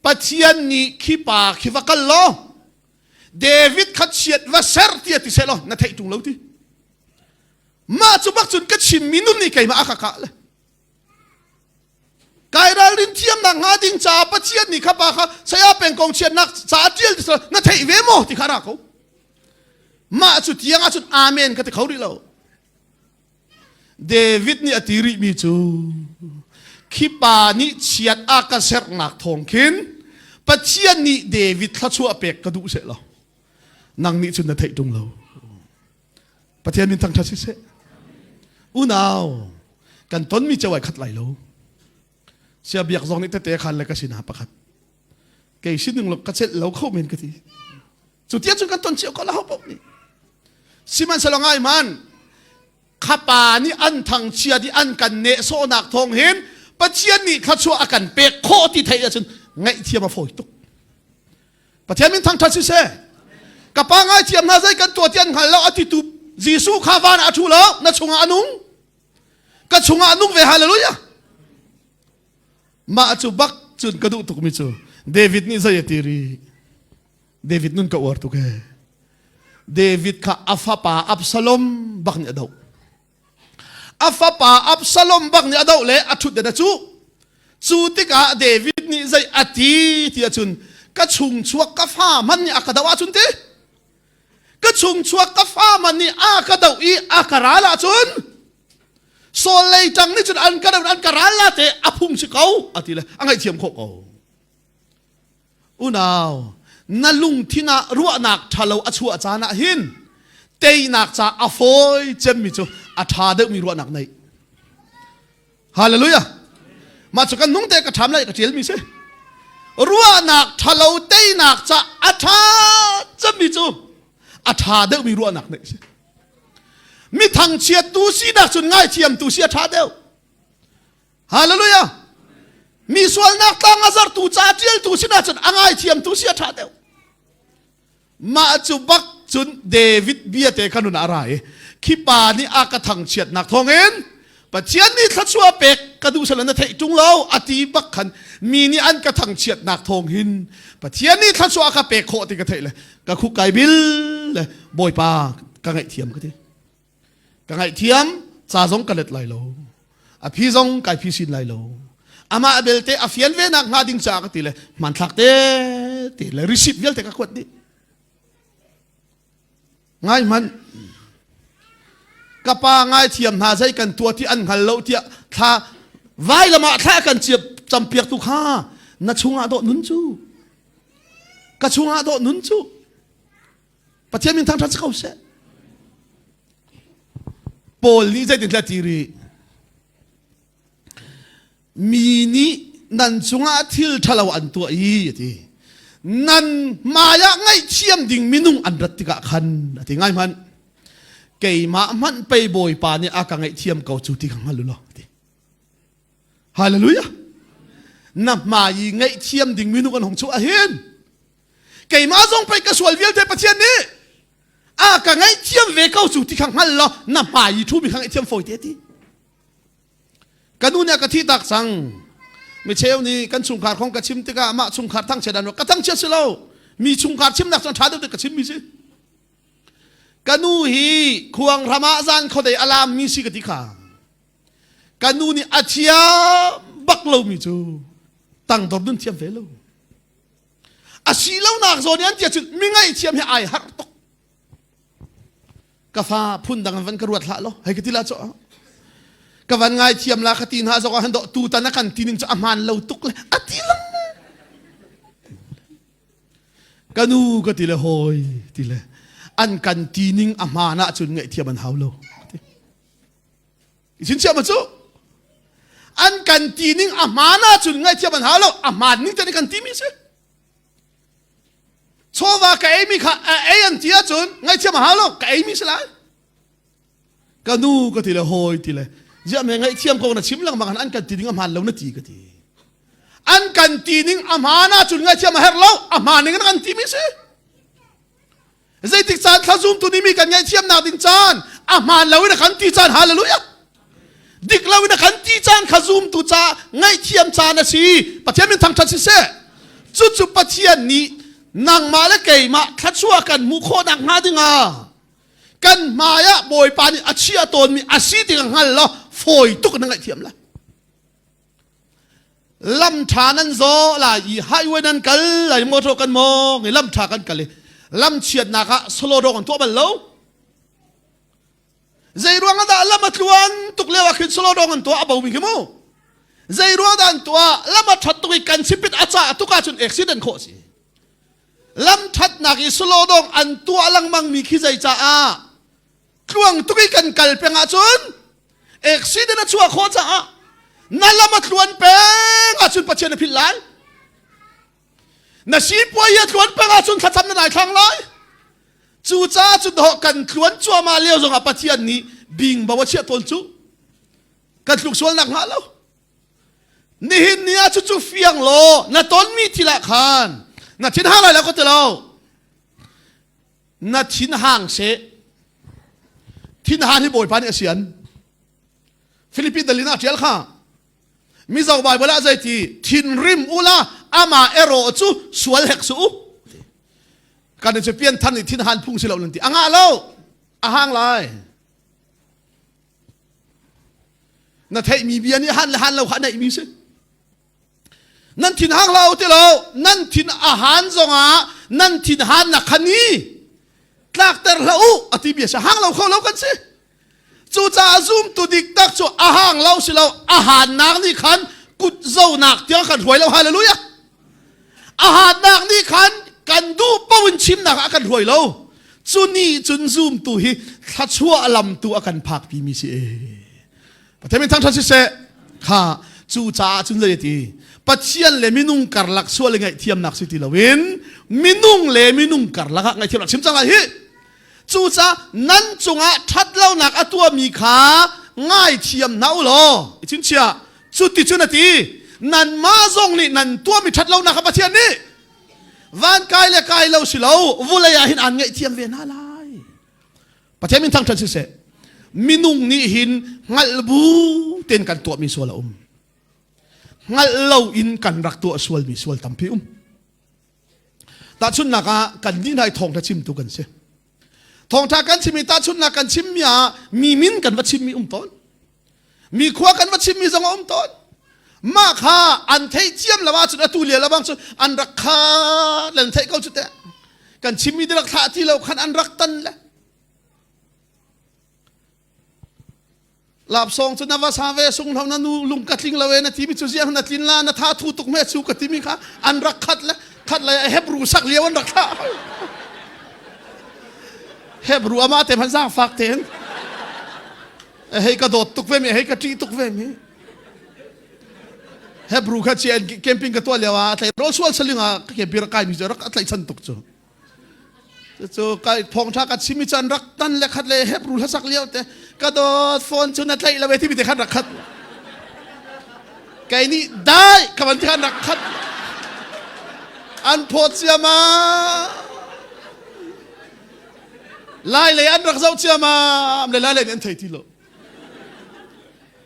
Pathian nih khi pa khi va kal law David kha chiat va ser ti a ti seh law na theih ṭung lo ti. Mah cu bak cun ka chimmi nun nih keimah a ka kah le. Kai ralrin thiamnak hnga ding caah Pathian nih kha pa kha saya pengkong chiatnak ca ṭial ti na theih ve maw ti kha ra ko. Mah cu tiang ahcun amen ka ti kho rih lo. David nih a ti rihmi cu khi pa nih chiat a ka sernak thawng khin Pathian nih David thluachuah pek ka duh seh law nang nih cun na theih ṭung lo. Pathian min thangṭhat siseh. Unau, kan tonmi cio ai khat lai lo. Sia biak zong nih tete khan le ka sinah pakhat. Kei sining lo ka celh lo kho men ka ti. Cu tia cun kan ton cio ko la ho paoh nih. Sihmanhsehlaw ngai man, khapa nih an thangchiat i an kan nehsawhnak thawng hin Pathian nih thluachuah a kan pek khawh ti theih ahcun ngaihthiam a fawi tuk. Pathian min thangṭhat siseh. Ka pa ngaithiam hna zei kan tuah ti an hngal lo a titu Jesuh kha van ah a ṭhu lo na chungah a nung. Ka chungah a nung ve hallelujah. Mah cu bak cun ka duh tukmi cu David nih zei a ti rih. David nun ka uar tuk ee. David kha a fapa Absalom bak nih a doh. A fapa Absalom bak nih a doh le a ṭhutden a cuh. Cu tikah David nih zei a ti ti ahcun ka chung chuak ka fa man nih a ka doh ahcun ti ka chung chuak ka fa man nih a ka doh i a ka ral ahcun Saul lei ṭang nih cun an ka doh an ka ral la te a phung si ko a ti le a ngaihthiam khawh ko. Unau, na lungthin ah ruahnak ṭhalo a chuah caan ah hin teinak ca a fawi cemmi cu a ṭha deuhmi ruahnak neih. Hallelujah! Mah cu kan nung te ka ṭham lai ka ṭialmi si. Ruahnak ṭhalo teinak ca a ṭha cemmi cu a ṭha deuhmi ruahnak neih si. Mi thangchiattu sinak cun ngaithiamtu si a ṭha deuh. Hallelujah! Mi sualnak tlang a zartu ca ṭialtu sinah cun a ngaithiamtu si a ṭha deuh. Mah cu bak cun David bia te kha nun a ra i khi pa nih a ka thangchiatnak thawngin Pathian nih thluachuah pek ka duh sal na theih ṭung lo a ti bak khan mi nih an ka thangchiatnak thawng hin Pathian nih thluachuah ka pek khawh ti ka theih le ka khuk kai bil le Bawipa ka ngaihthiam ka ti. Ka ngaihthiam, ca zong ka let lai lo. A phi zong kai phi sin lai lo. Amah belte a fian ve nak hnga ding caah ka ti le hmanthlak te te le receipt vialte ka kuat dih. Ngai hmanh. Ka pa ngaithiam hna zei kan tuah ti an hngal lo tiah thla vailam ah thla kan ciap campiak tu kha na chungah dawh nun cu ka chungah dawh nun cu Pathian min thangṭhat si ko seh. Paul nih zeitin ti rih? Mi nih nan cungah thil ṭhalo an tuah i a ti. Nan hmaiah ngaihthiam ding minung an rat tikah khan a ti ngai hmanh. Keimah hmanh pei Bawipa nih a ka ngaihthiam ko cu ti kha hngal u law a ti. Hallelujah. Na hmai i ngaihthiam ding minung an hung chuah hin keimah zong pei ka sual vialte Pathian nih a ka ngaihthiam ve ko cu ti kha hngal law na hmai i ṭhumi kha ngaihthiam fawi te ti. Ka nu nih a ka thi tak cang. Micheu nih kan chungkhar kong ka chim tikah mah chungkhar thangchiat an ka thangchiat si lo. Mi chungkhar chimnak cu ṭha deuh ka chimmi si. Ka nu hi khuang ram ah zan khuadei a laammi si ka ti kha. Ka nu nih a thiam bak lomi cu tangdor nun thiam ve lo. A si lonak zawn i an tia cun mi ngaihthiam hi ai harh tuk. Ka fa phun dang van ka ruat hlah lo hei ka ti la cu ka van ngai thiam la ka ti hna zong ah han do tu tan a kan ti ning cu a hmaan lo tuk le a ti lang ka nu ka ti le hawi ti le an kan ti ning a hmaan ahcun ngaihthiam an hau lo Sin chiah ma cu an kan ti ning a hmaan ahcun ngaihthiam an hau lo a hmaan ning te kan ti mi si chawva ka ei mi kha a ei an ti ahcun ngaihthiam a hau lo ka ei mi si lai ka nu ka ti le hawi ti le ziah me ngaihthiam ko na chim lengmang an kan ti ding a hmaan lo na ti ka ti an kan ti ning a hmaan ahcun ngaihthiam a herh lo a hmaan ning in kan ti mi si Zeitik caan thla zumtu nih mi kan ngaihthiamnak ding caan a hmaan lo in a kan ti caan hallelujah dik lo in a kan ti caan kha zumtu ca ngaihthiam caan a si Pathian min thangṭhat siseh cucu Pathian nih nangmah le keimah thluachuah kan hmuh khawh nak hnga dingah kan hmai ah Bawipa nih a chiah tawnmi a si ti ka hngal law fawi tuk na ngaihthiam lai Lam ṭha nan zawh lai i highway nan kal lai motor kan mawng i lam ṭha kan kal i lam chiatnak ah solo dawng an tuah bal lo. Zei ruang ah dah lam a tluan tuk lio ah khin solo dawng an tuah a bomi khi mu. Zei ruang dah an tuah lam a ṭhat tuk i kan sipit a cah tuk ahcun accident khawh a si. Lam ṭhatnak i solo dawng an tuah lengmang mi khi zei caah tluang tuk i kan kal peng ahcun accident a chuah khawh caah na lam a tluan peng ahcun Pathian a philh lai na sipuai a tluan peng ahcun thlacam na dai thlang lai cucaah cun dawh kan tluan cuahmah lio zongah Pathian nih bingbo a chiah tawn cu kan tluk sual nak hnga lo nihin ni ah cucu fiang law na tonmi thil ah khan na thin hang lai lo ka ti lo na thin hang seh thinhan hi bawipa nih a sian Philippi dalin ah ṭial kha Mizo Bible ah zeiti thinrim ula ama erawh cu sual hek su u kan cu pian than i thinhan phung si lo nan ti a ngah lo a hang lai na theihmi bia nih han le han lo kha neih mi si Nan thin hang hlah u ti lo, nan thin a han zongah nan thin hannak kha ni tlakter hlah u a ti bia si hang lo kho lo kan si. Cucaah zumtu dik tak cu a hang lo si lo a hannak nih khan kut zonak tiang kan hruai lo hallelujah. A hannak nih khan kan duh paoh in chimnak ah kan hruai lo. Cu nih cun zumtu hi thluachuah lam tu a kan phakpi mi si e. Pathian min thangṭhat siseh kha cu caah cun zei ti Pathian le minung karlak sual i ngaihthiamnak si ti loin minung le minung karlak ah ngaihthiamnak chim cang lai hi cucaah nan cungah ṭhatlonak a tuahmi kha ngaithiam hna u law i chingchiah cu ti cun a ti nanmah zong nih nan tuahmi ṭhatlonak kha Pathian nih van kai le kai lo si lo vulei ah hin aan ngaihthiam ve hna lai Pathian min thangṭhat siseh minung nih hin hngalh bu tein kan tuahmi sual a um hngalh lo in kan rak tuah sualmi sual tampi um tahchunhnak ah kan nih hna i thawngṭha chimtu kan si thawngṭha kan chim i tahchunhnak kan chimmi ah mi min kan va chimmi um tawn mi khua kan va chimmi zong a um tawn mah kha an theih ciam lo ahcun atu lio lo bang cun an rak kha lan theih ko cu teh kan chimmi rak thlah ti lo khan an rak tan le lapsong cu na va sa ve sung hlo na nu lung ka tling lo e na timi cu ziang na tlin la na tha thu tuk me chu ka timi kha an rak khat le khat le Hebrew sak lio an rak thlah Hebrew ama te man zang fak ten hei ka dawt tuk ve mi hei ka ṭih tuk ve mi. Hebrew kha chi camping ka tuah lio ah tleirawl sual saling ah ka camping rak kai mi cu rak a tlaihchan tuk cu. Cu kai thawngtha ka chimi chan rak tan le khat le Hebrew hlasak lio te ka dawt phone cu na tlaih lo e timi te khan rak khat. Kei nih dai ka van ti khan rak khat. An phawt ciama. Lai lei an rak zoh ciamam le lai lei nih an thei ti lo.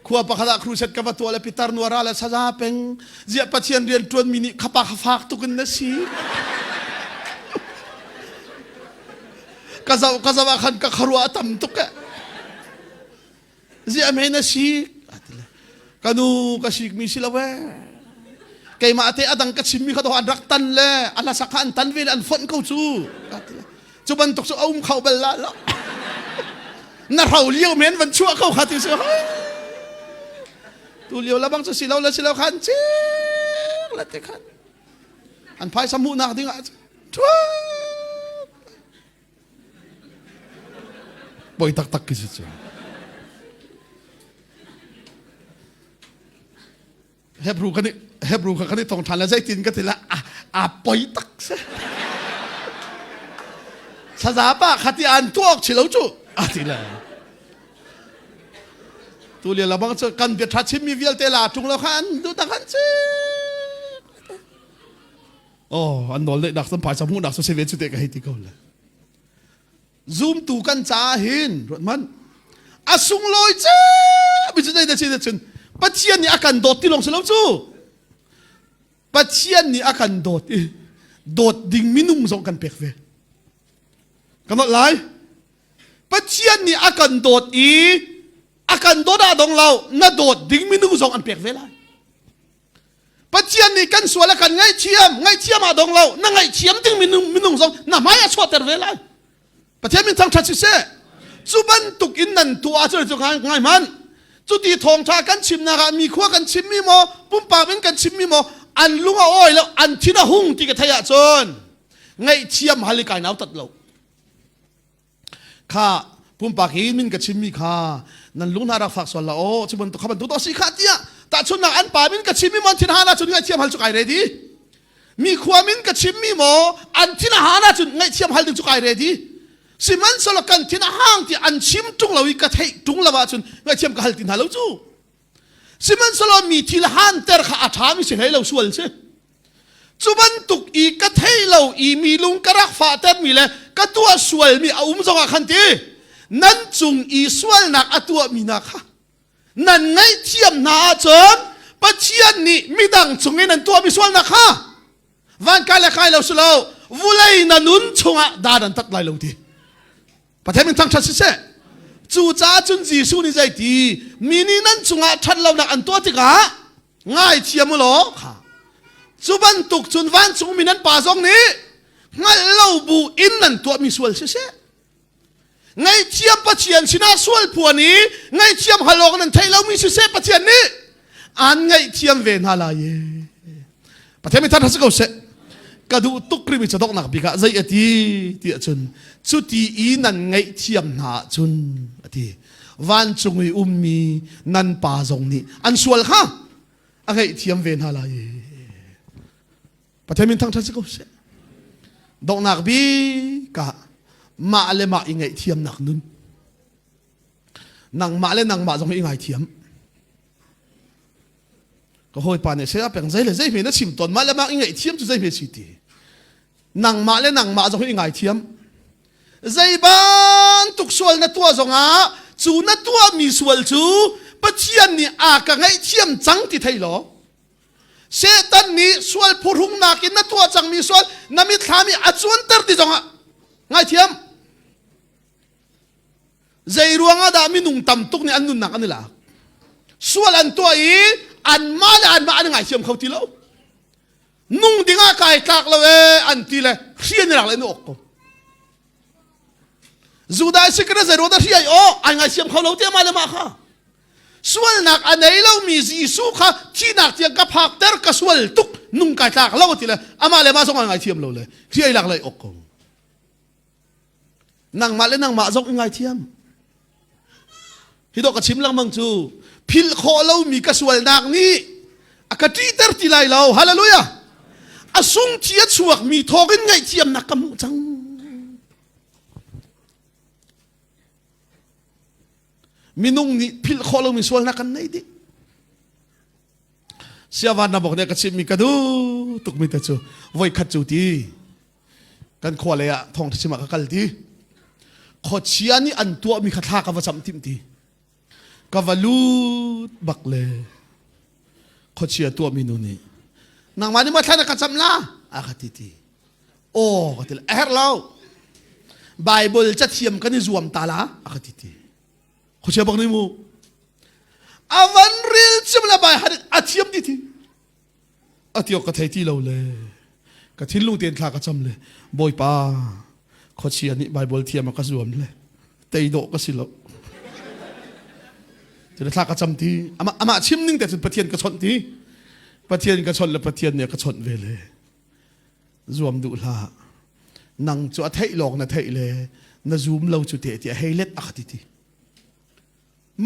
Khua pakhat ah crusade ka va tuah le pitar nuara le saza peng ziah Pathian rian ṭuan mi nih khapa kha fak tuk in na si. Ka zoh ka zoh ah khan ka kharuah a tam tuk eh. Ziah mei na sik? Ka nu ka sikmi si lo eh. Keimah te adang ka chimmi kha to an rak tan le a hlasak kha an tan ve le an fonh ko cu. Cu bantuk cu a um kho bal la lo. Na hro lio men van chuah ko kha ti si. Tu lio la bang cu si lo le si lo khan cik le te khan. An phaisa hmuhnak ding ah Poi taktak khi si cu. Hebrew kan i Hebrew kha kan i tong ṭhan le zeitin ka ti la a, a poi tak si. Saza pa khati an tuak chi lo cu a ti le. Tu le labang cu kan bia ṭha chimmi vialte la ṭung lo kha an du tak an ci. Oh, an nawl neihnak cu phaisa hmuhnak cu si ve cu te ka hei ti ko le. Zumtu kan caah hin ruat man a sunglawi ce mi cu zei da cun Pathian nih a kan dawt ti lawng si lo cu Pathian nih a kan dawt i dawt ding minung zong kan pek ve kan nolh lai Pathian nih a kan dawt i a kan dawt ah dong lo na dawt ding minung zong an pek ve lai Pathian nih kan sual a kan ngaihthiam, ngaihthiam ah dong lo, na ngaihthiam ding minung, minung zong na hmai a chuahter ve lai. Pathian min thangṭhat siseh. Cu bantuk in nan tuah ahcun cu ngai ngai hmanh. Cuti thawngṭha kan chimnak ah mi khua kan chimmi maw, pumpak in kan chimmi maw, an lung a awi lo, an thin a hung ti ka theih ahcun ngaihthiam hal i kai nautat lo. Kha pumpak hi min ka chimmi kha nan lung hna rak fak sual la aw cu bantuk kha bantuk to si kha tiah tahchunnak an pa min ka chimmi maw an thin han ahcun ngaihthiam hal cu kai ready mi khua min ka chimmi maw an thin a han ahcun ngaihthiam hal ding cu kai ready sihmanhsehlaw kan thin a hang ti an chim ṭung lo i ka theih ṭung lo ahcun ngaihthiam ka hal ti hna lo cu sihmanhsehlaw mi thil hanter kha a ṭhami si hlei lo sual si Cu bantuk i ka thei lo i mi lung ka rak fahtermi le ka tuah sualmi a um zongah khan ti nan cung i sualnak a tuahmi hna kha nan ngaihthiam hna ahcun Pathian nih midang cung i nan tuahmi sualnak kha van kai le kai lo si lo vulei na nun chungah dan an tat lai lo ti. Pathian min thangṭhat siseh. Cucaah cun Jesuh nih zeiti mi nih nan cungah ṭhatlonak an tuah tikah ngaithiam u law kha cu bantuk cun vancungmi nan pa zong nih hngalh lo bu in nan tuahmi sual siseh ngaihthiam Pathian sinah sual phuan i ngaihthiam hal awk nan theih lomi siseh Pathian nih an ngaihthiam ve hna lai e Pathian mi thar si ko seh ka duh tuk rimi cadoknak bik ah zei a ti ti ahcun cuti i nan ngaihthiam hna ahcun a ti vancung i ummi nan pa zong nih an sual kha a ngaihthiam ve hna lai Pathian min thangṭhat si ko seh donghnak bik ah mah le mah i ngaihthiamnak nun nangmah le nangmah zong i ngaithiam ka hawipa nih saya peng zei le zei hme na chim tawn mah le mah i ngaihthiam cu zei hme si ti nangmah le nangmah zong i ngaithiam zei bantuk sual na tuah zongah cu na tuahmi sual cu Pathian nih a ka ngaihthiam cang ti thei law Satan nih sual phuhrungnak in na tuah cangmi sual na mitthlam i a cuanter ti zongah ngaithiam Zei ruangah dah minung tam tuk nih an nunnak an i lak? Sual an tuah i anmah le anmah an i ngaithiam kho ti lo. Nung dingah kai tlak lo ee an ti le hri an i lak le an i awk ko. Judah sikre zei ruang dah hri ai aw ai ngaithiam kho lo ti amah le mah kha. Sualnak a nei lomi Jesuh kha thihnak tiang ka phakter ka sual tuk nung kai tlak lo ti le amah le mah zong ai ngaithiam lo le hri ai lak le awk ko. Nangmah le nangmah zong i ngaithiam. Hi dawh ka chim lengmang cu philh khawh lomi ka sualnak nih A ka ṭihter ti lai lo. Hallelujah. A sung thi a chuakmi thawngin ngaihthiamnak ka hmuh cang. Minung nih philh khawh lomi sualnak kan nei dih. Siavan na bok nih ka chimmi ka duh tukmi te cu voikhat cu ti kan khua lei ah thawngṭha chim ah ka kal ti. Khuachia nih an tuahmi kha thla ka va cam timh ti. Ka va lut bak le khuachia tuahmi nu nih nangmah nih maw thla na ka cam la a ka ti ti. Aw ka ti a herh lo. Bible cathiam kan i zuam ta la a ka ti ti. Khuachia bak nih mu a van ril chim le bai a thiam ti ti. A tiok ka thei ti lo le ka thinlung tein thla ka cam le Bawipa khuachia nih Bible thiam a ka zuam le tei dawh ka si lo. Cun thla ka cam ti amah amah chim ning te cun Pathian ka chawnh ti Pathian ka chawnh le Pathian nih a ka chawnh ve le zuam duh hlah nang cu a theih lawng na theih le na zum lo cu te ti a hei let a ka ti ti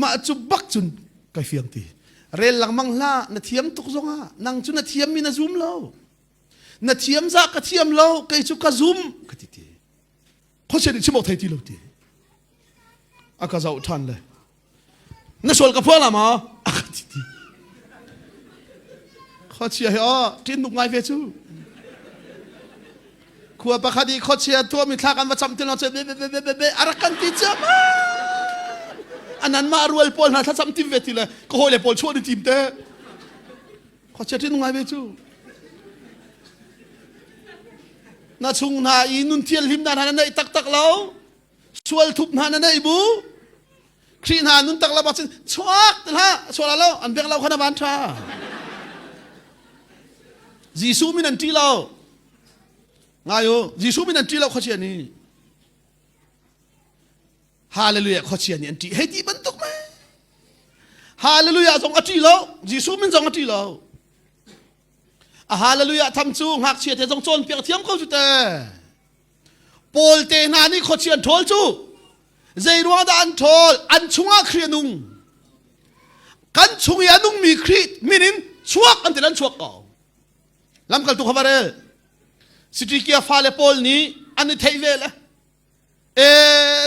Mah cu bak cun kai fiang ti. Rel lengmang hlah, na thiam tuk zongah nang cu na thiam mi na zum lo. Na thiam za ka thiam lo, kei cu ka zum ka ti ti. Khuachia nih chim awk thei ti lo ti. A ka zoh ṭhan le na sual ka phuang la ma? A ka ti ti. Khuachia hi aw ṭin nuk ngai ve cu. Khua pakhat i khuachia tuahmi thla kan va cam ti lo be be be be be a rak kan ti ciammam. Anan mah rual pawl hna thlacam tim ve ti le ka hawile pawl chuah ni tim te. Khuachia ṭin ngai ve cu. Na chung hna i nun thianhlim hna na neih taktak lo. Sual thup hna na neih bu. Khrih hna nun tak lo bak cun chuak ti hlah sual lo an bek lo kha na van ṭha. Jesuh min an ṭih lo. Ngai u, Jesuh min an ṭih lo khuachia nih. Hallelujah khuachia nih an ṭih. Hei ti bantuk mei. Hallelujah zong a ṭih lo. Jesuh min zong a ṭih lo. A hallelujah tham cu ngakchia te zong cawnpiak thiam ko cu te. Paul te hna nih khuachia an ṭhawl cu. Zei ruang dah an ṭhawl? An chungah Khrih a nung. Kan chung i a nungmi Khrih min in chuak an ti an chuak ko. Lamkaltu kha va rel. Sitikia fale pawl nih an i theih ve le e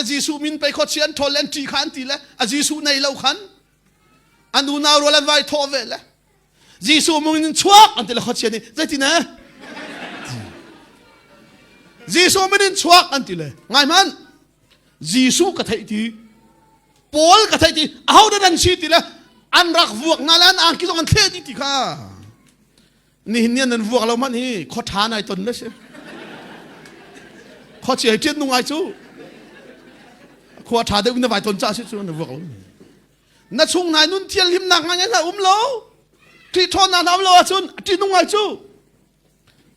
Jesuh min pei khuachia an ṭhawl le an ṭih kha an ti le a Jesuh nei lo khan an unau rual an vai thawh ve le Jesuh mung in chuak an ti le khuachia nih zeitin e Jesuh min in chuak an ti le ngai hmanh Jesuh ka theih ti Paul ka theih ti aho dah nan si ti le an rak vuak hna le an angki zong an thleh dih ti kha nihin ni nan vuak lo man hi khua ṭha nai ton le si khuachia hi ṭian nu ngai cu khua ṭha deuh in na vai ton ca si cu na vuak lo na chung nai nun thial himnak ngai ngai um lo ṭih ṭhawnnak na um lo ahcun ṭih nung ngai cu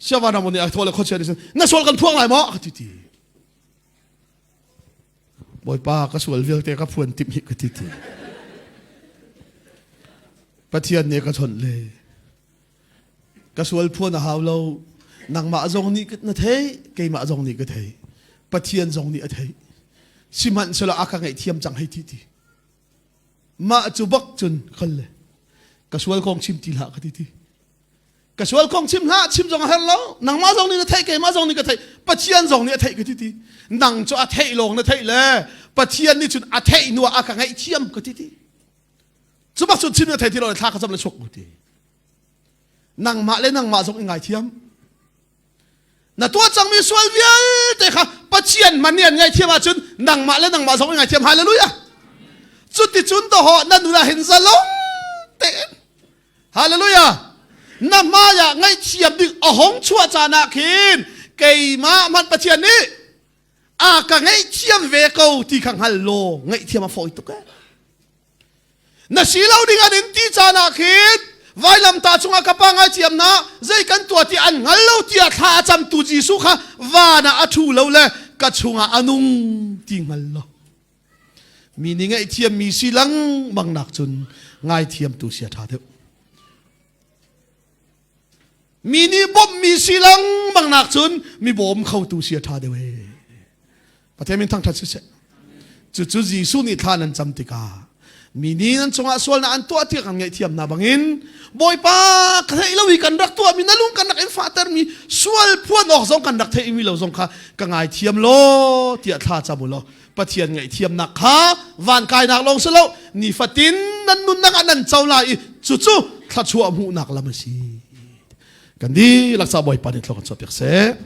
siavan ram nih a thaw le khuachia nih na sual kan phuang lai maw ka ti ti Bawipa ka sual vialte ka phuan timh hi ka ti ti. Pathian nih ka chawnh le ka sual phuan a hau lo nangmah zong nih na thei keimah zong nih ka thei Pathian zong nih a thei sihmanhsehlaw a ka ngaihthiam cang hei ti ti mah cu bak cun khal le ka sual kong chim ti hlah ka ti ti Ka sual kong chim hlah, chim zong a har lo. Nangmah zong nih na theih, keimah zong nih ka theih. Pathian zong nih a theih ka ti ti. Nang cu a theih lawng na theih le Pathian nih cun a theih hnu ah a ka ngaihthiam ka ti ti. Cu bak cun chim na thei ti lo thla ka cam le chuak ku ti. Nangmah le nangmah zong i ngaithiam. Na tuah cangmi sual vialte kha Pathian man nih an ngaihthiam ahcun nangmah le nangmah zong i ngaithiam. Hallelujah. Cuticun dawhawh na nun ah hin zalong tein Hallelujah! Na hmaiah ngaihthiam ding a hong chuah caan ah khin keimah hmanh Pathian nih a ka ngaihthiam ve ko ti kha hngal law ngaihthiam a fawi tuk eh. Na si lo ding an in ti caan ah khin vailamtah cungah ka pa ngaithiam na zei kan tuah ti an hngal lo tiah thla a camtu Jesuh kha van ah a ṭhu lo le ka chungah a nung ti hngal lo. Mi nih ngaihthiammi si lengmang nak cun ngaithiamtu si a ṭha deuh. Mi nih bawmhmi si lengmang nak cun mi bawm khotu si a ṭha deuh ee. Pathian min thangṭhat siseh. Cucu Jesuh nih thla nan cam tikah. Mi nih nan cungah sualnak an tuah tiah kan ngaihthiam hna bangin Bawipa ka theih lo i kan rak tuahmi na lung kan rak in fahtermi sual phuan awk zong kan rak theihmi lo zong kha ka ngaithiam law tiah thla cam u law Pathian ngaihthiamnak kha van kainak lawng si lo nifatin nan nunnak ah nan co lai i cucu thluachuah hmuhnak lam a si. Kan dihlak ca Bawipa nih thlawk kan chuahpiak seh.